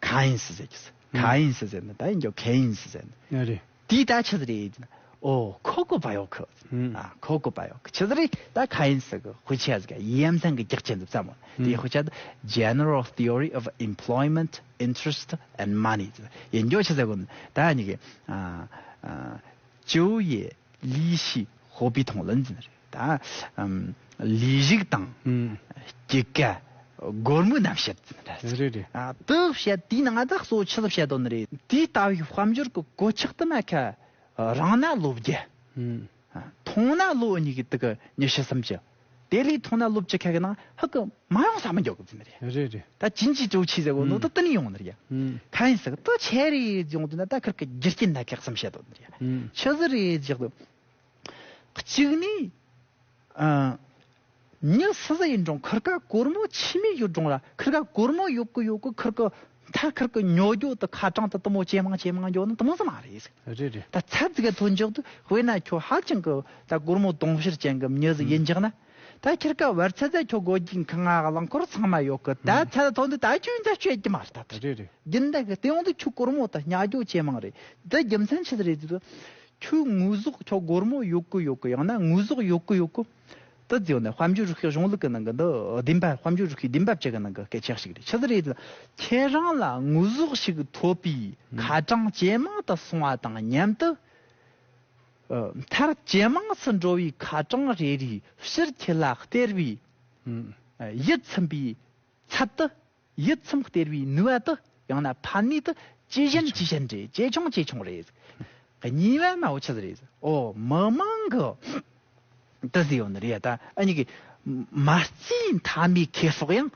ཁ་ཡིན་སི་ཟེར་གྱི་ཟེར། ཨུམ། ཁ་ཡིན་སི་ཟེར་ན་ད་ཡིན་རྒྱུ་ཁེ་ཡིན་སི་ཟེར་ན། རེད། དེ་ད་ཆི་ཟིག་རེད་ཟེར་ན། ཨོ་ཁོ་གོ་པ་ཡོ་ཁོ། ཨུམ། ཨ་ཁོ་གོ་པ་ཡོ་ཁོ་ཆི་ཟིག་རེད་ད་ཁ་ཡིན་སི་གི་དཔེ་ཆ་ཟིག་ཡ་མཚན་གི་རྒྱག་ཆེན་དུ་བརྩམས་མོ། དེ་དཔེ་ཆ་ད་General Theory of Employment, Interest and Money ཡིན་རྒྱུ་ཆི་ཟེར་གོ་ནི་ད་ནི་གི་ཨ་ཨ། 就业、利息、货币通论ཟེར་ནི་རེད་ད། ཨམ། ལས་ཞུགས་དང་། ཨུམ། སྐྱེད་ཀ་སྒོར་མོའི་རྣམ་བཤད་ཟེར་ནི་རེད། རེད་རེད། ཨ་དེ་བཤད་དེའི་ནང་ད་གཙོ་བོ་ཆི་ལ་བཤད་དོ་ནི་རེད། དེ་ལྟ་བུའི་དཔལ་འབྱོར་གྱི་གོད་ཆག་དུ་མ་ཁ་རང་ན་ལོ་བརྒྱད། ཨུམ། ཨ་ཐུང་ན་ལོ་གཉིས་ཀྱི་དུ་གི་ཉི་ཤུ་སུམ་ཅུ། དེ་ལས་ཐུང་ན་ལོ་བཅུ་ཁ་གི་ནང་ཧ་གི་མ་ཡོང་ས་མི་འཇོག་གི་ཟེར་ནི་རེད། རེད་རེད། ད་ཅིན་ཅི་ཅོ་ཆི་ཟེར་གོ་ནོ་ད་དེ་ནི་ཡོང་ནི་རེད། ཨུམ། ཁ་ཡིན་ཟེར་གི་ད་ཆེ་རེད་ཡོང་དུས་ན་ད་ཁིར་གི་རྒྱུ་རྐྱེན་ད་གེགས་སམ་བཤད་དོ་ནི་རེད། ཨུམ། ཆི་ཟིག་རེད་ཟེར་གི་གཅིག་ནི། ཨ། མྱི་སུ་ཟིག་ཡིན་རུང་ཁིར་ཀ་སྒོར་མོ་ཆི་མེད་ཡོད་རུང་ར་ཁིར་ཀ་སྒོར་མོ་ཡོད་གི་ཡོད་གི་ཁིར་ཀ་མཐར་ཁིར་ཀ་ཉོ་རྒྱུ་དུ་ཁ་གྲངས་དུ་དུ་མོ་ཇེ་མང་ཇེ་མང་འགྱོ་ན་དུ་མོ་ཟིག་མ་རེད། རེད་རེད། ད་ཚད་ཟིག་ག་ཐོན་འཇོག་དུ་དཔེར་ན་ཁྱོད་ཧ་ཅང་གི་ད་སྒོར་མོ་དུང་ཕྱུར་ཅན་གི་མྱི་ཟིག་ཡིན་འཇག་ན། ད་ཁིར་ཀ་བར་ཚད་ད་ཁྱོད་སྒོ་རྒྱན་ཁང་ང་རླངས་འཁོར་ཚང་མ་ཡོད་གི་ད་ཚད་ད་ཐོན་དུ་ད་ཁྱོད་ད་ཁྱོད་ཡིན་གི་མ་རེད་ད། རེད་རེད། རྒྱུན་ད་གི་དེ་ཡོང་དུ་ཁྱོད་སྒོར་མོ་ད་ཉར་རྒྱུ་ཇེ་མང་རེད། ད་རྒྱུ་མཚན་ཆི་ཟིག་རེད་དུ། ཁྱོད་དངོས་ཟོག་ཁྱོད་སྒོར་མོ་ཡོད་གི་ཡོད་གི་ཡང་ན་དངོས་ཟོག་ཡོད་གི་ཡོད་གི། དེ་ཟེར་ནས་དཔལ་འབྱོར་རིག་པའི་གཞུང་ལུགས་ཀྱི་ནང་གི་འདི་བདེན་པ་དཔལ་འབྱོར་རིག་པའི་བདེན་པ་བཅུ་གི་ནང་གི་སྐད་ཆ་ཞིག་རེད། ཆི་ཟིག་རེད་ཟེར་ན། ཁྱེད་རང་ལ་དངོས་ཟོག་ཞིག་ཐོབ་པའི་ཁ་གྲངས་ཇེ་མང་དུ་སོང་བ་དང་མཉམ་དུ། ཨ། མཐར་ཇེ་མང་སུ་འགྲོ་བའི་ཁ་གྲངས་རེ་རེའི་ཕྱིར་ཁྱེད་ལ་སྟེར་བའི་ཡིད་ཚིམ་པའི་ཚད་དུ། ཡིད་ཚིམ་སྟེར་བའི་ནུས་པ་དེ་ཡང་ན་ཕན་ནུས་དེ་ཇེ་ཞན་ཇེ་ཞན་རེད། ཇེ་ཆུང་ཇེ་ཆུང་རེད། གཉིས་པ་མ་འོ་ཆི་ཟིག་རེད། ཨོ་མི་མང་གི་དེ་ཟིག་ཡོད་ནི་རེད་ད། ཨ་ནི་གི་མ་རྩའི་མཐའ་མའི་ཁེ་སྤོགས་ཡང་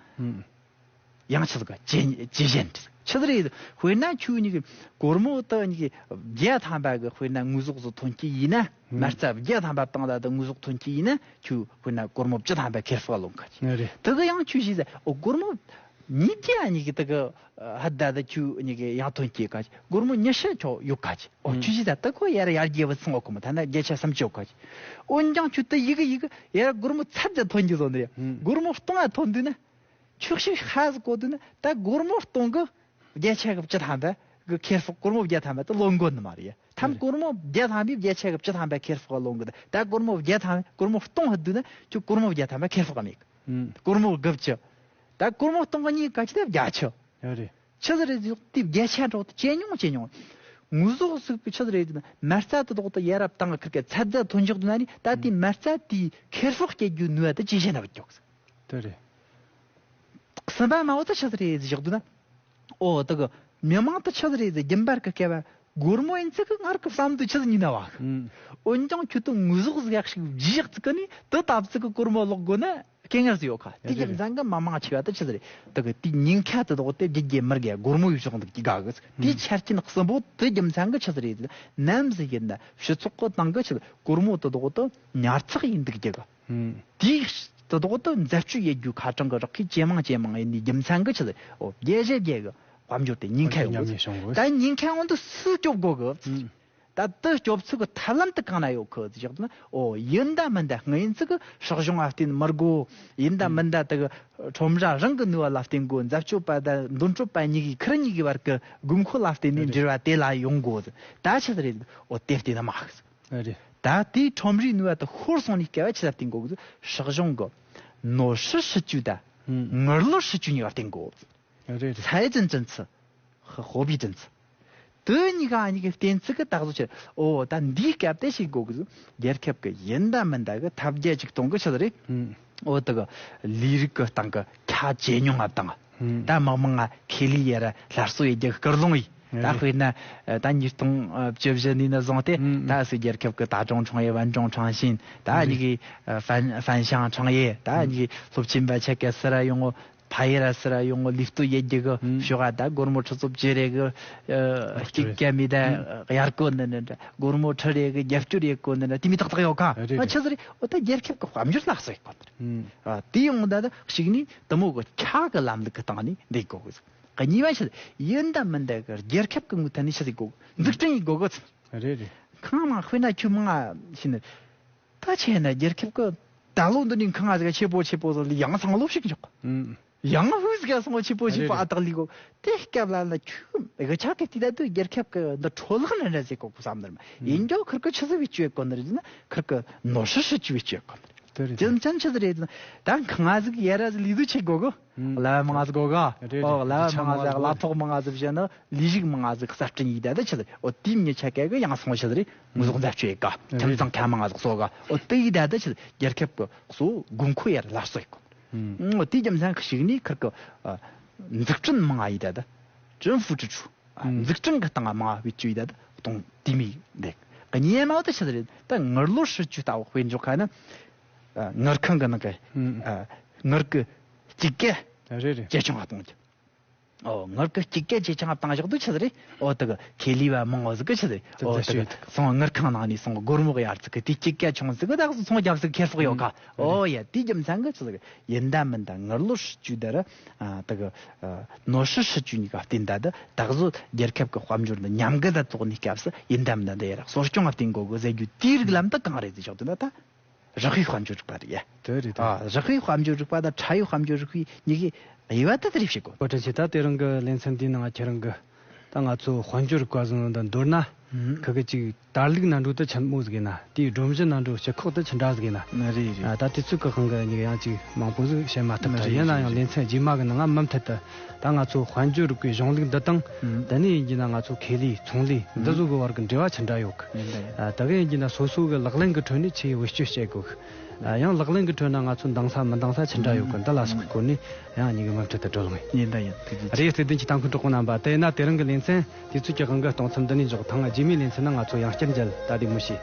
ཡང་ཆི་ཟིག་ཇེ་ཇེ་ཞན་ ཆི་ཟིག་རེད། དཔེར་ན་ཁྱོད་གཉིས་ཀྱི་སྒོར་མོ་དེ་གཉིས་ཀྱི་བརྒྱ་ཐམ་པ་གི་དཔེར་ན་དངོས་ཟོག་ཟིག་ཐོན་གྱི་ཡིན་ན། ཨུམ། མ་རྩ་བརྒྱ་ཐམ་པ་བཏང་ད་དེ་དངོས་ཟོག་ཐོན་གྱི་ཡིན་ན་ཁྱོད་དཔེར་ན་སྒོར་མོ་བཅུ་ཐམ་པ་ཁེར་སྤོགས་ལོན་ག་ཅི། ཨ་རེད། དེ་གི་ཡང་ཁྱོད་ཤེས་ཟེར། ཨོ་སྒོར་མོ་ཉིས་བརྒྱ་གཉིས་ཀྱི་དེ་གི་ཧད་ད་དེ་ཁྱོད་གཉིས་ཀྱི་ཡང་ཐོན་གྱི་ག་ཅི། སྒོར་མོ་ཉི་ཤུ་ཁྱོད་ཡོད་ག་ཅི། ཨོ་ཨུམ། ཁྱོད་ཤེས་ཟེར། དེ་ཁོ་ཡར་ཡར་རྒྱས་བུད་སོང་། ཨོ་ཁོ་མོ་ཐ་ན་བརྒྱ་ཆ་སུམ་ཅུ་ཡོད་ག་ཅི། འོན་ཀྱང་ཁྱོད་དེ་ཡི་གི་ཡི་གི་ཡར་སྒོར་མོ་ཚད་ད་ཐོན་གྱི་བཟོ་ནི་རེད། ཨུམ། སྒོར་མོ་སྟོང་ང་ཐོན་དུས་ན། ཆོག་ཤེས་ཧ་ཟིག་གོ་དུས་ན་ད་སྒོར་མོ་སྟོང་གི་བརྒྱ་ཆ་གི་བཅུ་ཐམ་པ་གི་ཁེར་སྤོགས། སྒོར་མོ་བརྒྱ་ཐམ་པ་དེ་ལོན་དགོས་ནི་མ་རེད། ཐམ་ཨ་རེད། སྒོར་མོ་བརྒྱ་ཐམ་པའི་བརྒྱ་ཆ་གི་བཅུ་ཐམ་པ་ཁེར་སྤོགས་ལོན་དགོས། ད་སྒོར་མོ་བརྒྱ་ཐམ་པ་སྒོར་མོ་སྟོང་ཧ་དུས་ན་ཁྱོད་སྒོར་མོ་བརྒྱ་ཐམ་པ་ཁེར་སྤོགས་མེད་གི། ཨུམ། སྒོར་མོ་དགུ་བཅུ། ད་སྒོར་མོ་སྟོང་གི་གཉིས་ག་ཅི་ད་བརྒྱད་ཅུ། ཨ་རེད། ཆི་ཟིག་རེད་ཟེར། དེ་བརྒྱ་ཆ་འགྲོ་དེ་ཇེ་ཉུང་ཇེ་ཉུང་། དངོས་ཟོག་ཟིག་གི་ཆི་ཟིག་རེད་ཟེར་ན་མ་རྩ་དེ་དོག་དེ་ཡར་བཏང་གི་ཁིར་གི་ཚད་ད་ཐོན་འཇོག་དུས་ན་ནི་ད་དེ་མ་རྩ་དེ་ཁེར་སྤོགས་སྐྱེ་རྒྱུ་ནུས་པ་དེ་ཇེ་ཞན་ན་བུད་འཇོག་གི། དེ་རེད། གསུམ་པ་མ་འོ་ད་ཆི་ཟིག་རེད་ཟེར་བཞག་དུས་ན། ཨོ་དེ་གི་མི་མང་དེ་ཆི་ཟིག་རེད་ཟེར། རྒྱུན་པར་གི་སྐལ་བ་སྒོར་མོ་ཡིན་ཚིག་གི་སྔར་གི་བསམ་དུས་ཆི་ཟིག་ཉིན་ན་བ་གི། ཨུམ། འོན་ཀྱང་ཁྱོད་དེ་དངོས་ཟོག་ཟིག་ཡག་ཞིག་བརྗེ་ཡག་ཚིག་གི་ནི་དེ་ལྟ་ཚིག་གི་སྒོར་མོ་ལོག་དགོས་ན། སྐད་ངར་ཟིག་ཡོད་ཁ། དེ་རྒྱུ་མཚན་གི་མི་མང་ཆེ་བ་དེ་ཆི་ཟིག་རེད། དེ་གི་དེ་ཉེན་ཁ་དེ་དོག་དེ་རྒྱུ་རྒྱུ་མི་རྒྱ་སྒོར་མོ་ཡོད་ཕྱོགས་འདུག་གི་དགའ་གི། དེ་ཆ་རྐྱེན་གསུམ་པོ་དེ་རྒྱུ་མཚན་གི་ཆི་ཟིག་རེད། ནམ་ཟིག་ཡིན་ན་སྤྱི་ཚོགས་གི་སྟེང་གི་ཆི་ཟིག་སྒོར་མོ་དེ་དོག་དེ་ཉར་ཚགས་ཡིན་འདུག་རྒྱུ་གི། དེ་དེ་དོག་དེ་འཛད་སྤྱོད་ཡེད་རྒྱུ་ཁ་གྲངས་གི་རག་གི་ཇེ་མང་ཇེ་མང་ཡིན་ནི་རྒྱུ་མཚན་གི་ཆི་ཟིག། ཨོ་རྒྱལ་ཞེ་རྒྱལ་གི་དཔལ་འབྱོར་དེ་ཉེན་ཁ་ཡོང་གི། ད་ཉེན་ཁ་འོང་དུས་སུ་སྐྱོབ་དགོ་གི། ད་དེ་སྐྱོབ་ཚུལ་གི་ཐབས་ལམ་དེ་གང་ན་ཡོད་གི་ཟེར་བཞག་ན། ཨོ་ཡིན་ད་མིན་ད་སྔ་ཡིན་ཚིག་གི་སྲིད་གཞུང་ཨ་བརྟེན་མི་དགོ། ཡིན་ད་མིན་ད་དེ་གི་ཁྲོམ་ར་རང་གི་ནུས་པ་ལ་བརྟེན་དགོ། འཛད་སྤྱོད་པ་དང་འདོན་སྤྲོད་པ་གཉིས་ཀྱི་ཁིར་གཉིས་ཀྱི་བར་གི་དགོས་མཁོ་ལ་བརྟེན་ནས་འབྲེལ་བ་དེ་ལ་ཡོང་དགོ། ད་ཆི་ཟིག་རེད། ཨོ་དེ་བརྟེན་ན་མ་གི། ད་དེའི་ཁྲོམ་རའི་ནུས་པ་དེ་ཤོར་སོང་ནས་སྐབས་ཆི་ལ་བརྟེན་དགོ་གི། སྲིད་གཞུང་གི་ནོར་སྲིད་སྲིད་ཇུས་དང་ངར་ལོར་སྲིད་ཇུས་གཉིས་ཀ་བརྟེན་དགོ། རེད་རེད། 财政政策 和货币政策 དེ་གཉིས་ཀ་གཉིས་ཀའི་བརྟེན་ཚིག་གི་ད་གཟོད་ཆེ། ཨོ་ད་འདིའི་སྐབས་དེ་ཞིག་དགོ་གི། རྒྱལ་ཁབ་ཀྱི་ཡིན་ད་མིན་ད་གི་ཐབས་བརྒྱ་ཅིག་གཏོང་གི་ཆི་ཟིག་རེད། ཨོ་དེ་གི་ལས་རིགས་ཀྱི་སྟེང་གི་ཁྱ་ཇེ་ཉུང་ང་བཏང་། ད་མི་མང་ང་ཁེ་ལས་ཡར་སླར་གསོ་ཡེད་རྒྱུ་སྐུལ་སློང་ཡིན། ད་དཔེར་ན་ད་ཉིས་སྟོང་བཅུ་བཞི་ནས་ནི་བཟུང་སྟེ་ད་སུ་རྒྱལ་ཁབ་ཀྱི་ད་ཀྲུང་ཁྲང་ཡེ་ཝན་ཀྲུང་ཁྲང་ཤིན། ད་གཉིས་ཀྱི་ཧྥན་ཧྥན་ཤང་ཁྲང་ཡེ། ད་གཉིས་ཀྱི་སློབ་ཆེན་པ་ཆ་ག་སི་ར་ཡོང་ངོ་ཕ་ཡེ་ར་སི་ར་ཡོང་ངོ་ལུས་སྟོད་ཡེ་རྒྱུ་གི་ཤོག་ག། ད་སྒོར་མོ་ཁྲི་ཚོ་བཅུ་རེ་གི་གཅིག་ག་མི་ད་ཡར་གོ་ནི་ནི་འདྲ། སྒོར་མོ་ཁྲི་རེ་གི་རྒྱབ་སྐྱོར་ཡེ་གོ་ནི་འདྲ། དེ་མི་ཏག་ཏག་ཡོད་ཀ། ཆི་ཟིག་རེད། ཨོ་ད་རྒྱལ་ཁབ་ཀྱི་དཔལ་འབྱོར་སླར་གསོ་ཡེ་གོ་ནི་རེད། དེ་ཡོང་ད་ད་གཅིག་ནི་དེ་མོ་གི་ཁྱ་གི་ལམ་ལུགས་ཀྱི་སྟེང་ནས་འདེད་དགོ་གི། གཉིས་པ་ཆི་ཡིན་ད་མིན་ད་གི་རྒྱལ་ཁབ་ཀྱི་ངོས་ཐད་ནས་ཆི་ཟིག་དགོ་གི། འཛུགས་སྐྲུན་ཡེ་དགོ་གི། རེད་རེད། ཁང་མང་དཔེར་ན་ཁྱོད་མང་ང་ཤི་ནི། ད་ཆེ་ན་རྒྱལ་ཁབ་ཀྱི་ད་ལོ་འདི་ནས་ཁང་ང་ཟིག་ཆེ་པོ་ཆེ་པོ་ཟིག་ལ་ཡང་སང་ལོ་ཞིག་འཇོག་གི། ཡང་ཧུ་ཟིག་སོང་ཆེ་པོ་ཆེ་པོ་རེད་རེད། ཨ་ཏག་ལི་གོ། དེ་སྐབས་ལ་ལ་ཁྱོད་གི་ཆ་གི་དེ་ད་དུ་རྒྱལ་ཁབ་ཀྱི་འདི་འཕྲོ་བརླག་ནི་འདྲ་ཟིག་གོ་གི་བསམ་ནི་རེད། ཡིན་ཀྱང་ཁིར་ཀི་ཆི་ཟིག་བེད་སྤྱོད་གོ་ནི་རེད་ཟེར་ན་ཁིར་ཀི་ནོར་སྲིད་སྲིད་ཇུས་བེད་སྤྱོད་གོ་ནི་རེད། དེ་རེད། རྒྱུ་མཚན་ཆི་ཟིག་རེད་ཟེར་ན་ད་ཁང་ང་ཟིག་ཡ་ར་ཟིག་ལི་དུ་ཆེ་གོ་གི། ལ་མང་ང་ཟིག་གོ་ག། རེད་ཨོ་རེད། ལ་མང་ང་ཟིག་ལ་ཐོག་མང་ང་ཟིག་བྱས་ན་ལི་ཞིག་མང་ང་ཟིག་གསར་སྐྲུན་ཡེ་ད་ད་ཆི་ཟིག། ཨོ་དེ་མྱི་ཆ་ག་གི་ཡང་སོང་ཆི་ཟིག་རེད། དངོས་ཟོག་འཛད་སྤྱོད་ཡེ་ག། ཁྱིམ་ཚང་ཁ་མང་ང་ཟིག་གསོ་ག། ཨོ་དེ་ཡེ་ད་ད་ཆི་ཟིག་རྒྱལ་ཁབ་ཀྱི་གཙོ་བོ་དགོས་མཁོ་ཡར་སླར་གསོ་ཡེ་གོ། ཨོ་དེ་རྒྱུ་མཚན་ཞིག་ནས་ཁིར་ཀི་འཛུགས་སྐྲུན་མང་ང་ཡེ་ད་ད་政府支出། འཛུགས་སྐྲུན་གི་སྟེང་མང་བེད་སྤྱོད་ཡེ་ད་ད་གཏོང་དེ་མི་འདུག། གཉིས་མ་ད་ཆི་ཟིག་རེད། ད་ངར་ལོར་སྲིད་ཇུས་ལྟ་བུ་དཔེ་འཇོག་ཁ་ན། ཨ་ངར་ཁང་གི་ནང་གི་ཨ་ངར་གི་སྐྱེད་ཀ་རེད་རེད། ཇེ་ཆུང་ང་གཏོང་རྒྱུ། ཨོ་ངར་གི་སྐྱེད་ཀ་ཇེ་ཆུང་ང་བཏང་བཞག་དུས་ཆི་ཟིག་རེད། ཨོ་དེ་གི་ཁེ་ལས་པ་མང་བོ་ཟིག་གི་ཆི་ཟིག་རེད། ཨོ་དེ་གི་སོང་ངར་ཁང་ནང་ནས་སོང་སྒོར་མོ་གི་ཡར་ཚིག་གི་དེ་སྐྱེད་ཀ་ཆུང་ཟིག་གི་ད་སོང་རྒྱབ་ཟིག་ཁེར་སྤོགས་ཡོད་ཀ། ཨོ་ཡ་དེ་རྒྱུ་མཚན་གི་ཆི་ཟིག་ཡིན་ད་མིན་ད་ངར་ལོར་སྲིད་ཇུས་དེ་ར་ཨ་དེ་གི་ཨ་ནོར་སྲིད་སྲིད་ཇུས་གཉིས་ཀ་བརྟེན་ད་ད་ད་གཟོད་རྒྱལ་ཁབ་ཀྱི་དཔལ་འབྱོར་འདི་ཉམས་རྒུད་ད་ཐོག་ནས་སྐབས་སུ་ཡིན་ད་མིན་ད་འདི་ཡ་ར་གསོ་སྐྱོང་ལ་བརྟེན་དགོས་གི་ཟེར་རྒྱུ་དེའི་རིགས་ལམ་དུ་གང་རེད་ཟེར་ཆོག་དུས་ན་ད་རགས་པའི་དཔལ་འབྱོར་རིག་པ་རེད་ཡ། དེ་རེད་ད། ཨ་རགས་པའི་དཔལ་འབྱོར་རིག་པ་དང་ཕྲ་བའི་དཔལ་འབྱོར་རིག་པའི་གཉིས་ཀའི་དབྱེ་བ་དེ་དེ་རེད་བྱེད་དགོས། ཨོ་དྲན་ཆེ། ད་དེ་རིང་གི་ལེ་ཚན་འདིའི་ནང་ཁྱེད་རང་གི་ད་ང་ཚོ་དཔལ་འབྱོར་རིག་པ་ཟུང་འདི་མདོར་ན་ཁི་གི་ཅིག་དར་ལུགས་ནང་འགྲོ་དེ་ཆེན་མོ་ཟིག་ཡིན་ན། དེའི་སྒྲོམ་གཞི་ནང་འགྲོ་སྤྱི་ཁོག་དེ་ཆི་འདྲ་ཟིག་ཡིན་ན། ཨ་རེད་རེད། ད་དུས་ཚོད་ཀྱི་དབང་གིས་ཉིད་ཡང་ཅིག་མང་པོ་ཟིག་བཤད་མ་ཐུབ། ད་ཡིན་ན་ཡང་ལེ་ཚན་རྗེས་མ་གི་ནང་ང་མུ་མཐུད་དུ་ད་ང་ཚོ་དཔལ་འབྱོར་རིག་པའི་གཞུང་ལུགས་འདི་དང་། དེ་ནས་ཡིན་གྱི་ན་ང་ཚོ་ཁེ་ལས་ཚོང་ལས་འདི་ཚོ་གི་བར་གྱི་འབྲེལ་བ་ཆི་འདྲ་ཡོད་གི། ད་གི་ཡིན་གྱི་ན་སོ་སོ་གི་ལག་ལེན་གི་ཁྲོད་ནས་ཆི་བེད་སྤྱོད་བྱེད་དགོས་གི། ཡང་ལག་ལེན་གི་ཁྲོད་ན་ང་ཚོ་འདང་ས་མི་འདང་ས་ཆི་འདྲ་ཡོད་གི། འདི་ལ་སོགས་ཀྱི་སྐོར་ནས་ཡང་ཉིན་གི་མུ་མཐུད་དུ་བགྲོ་གླེང་ཡིན། ད་ཡིན་ཐུགས་རྗེ་ཆེ། རེད། བརྩེ་ལྡན་གྱི་ལྟ་མཁན་གྲོགས་པོ་རྣམ་པ། དེས་ན་དེ་རིང་གི་ལེ་ཚན་དུས་ཚོད་ཀྱི་དབང་གིས་གཏོང་མཚམས་འདི་ནས་འཇོག། ཐེངས་རྗེས་མའི་ལེ་ཚན་ནང་ང་ཚོ་ཡང་བསྐྱར་མཇལ། ད་བདེ་མོ་བྱོས།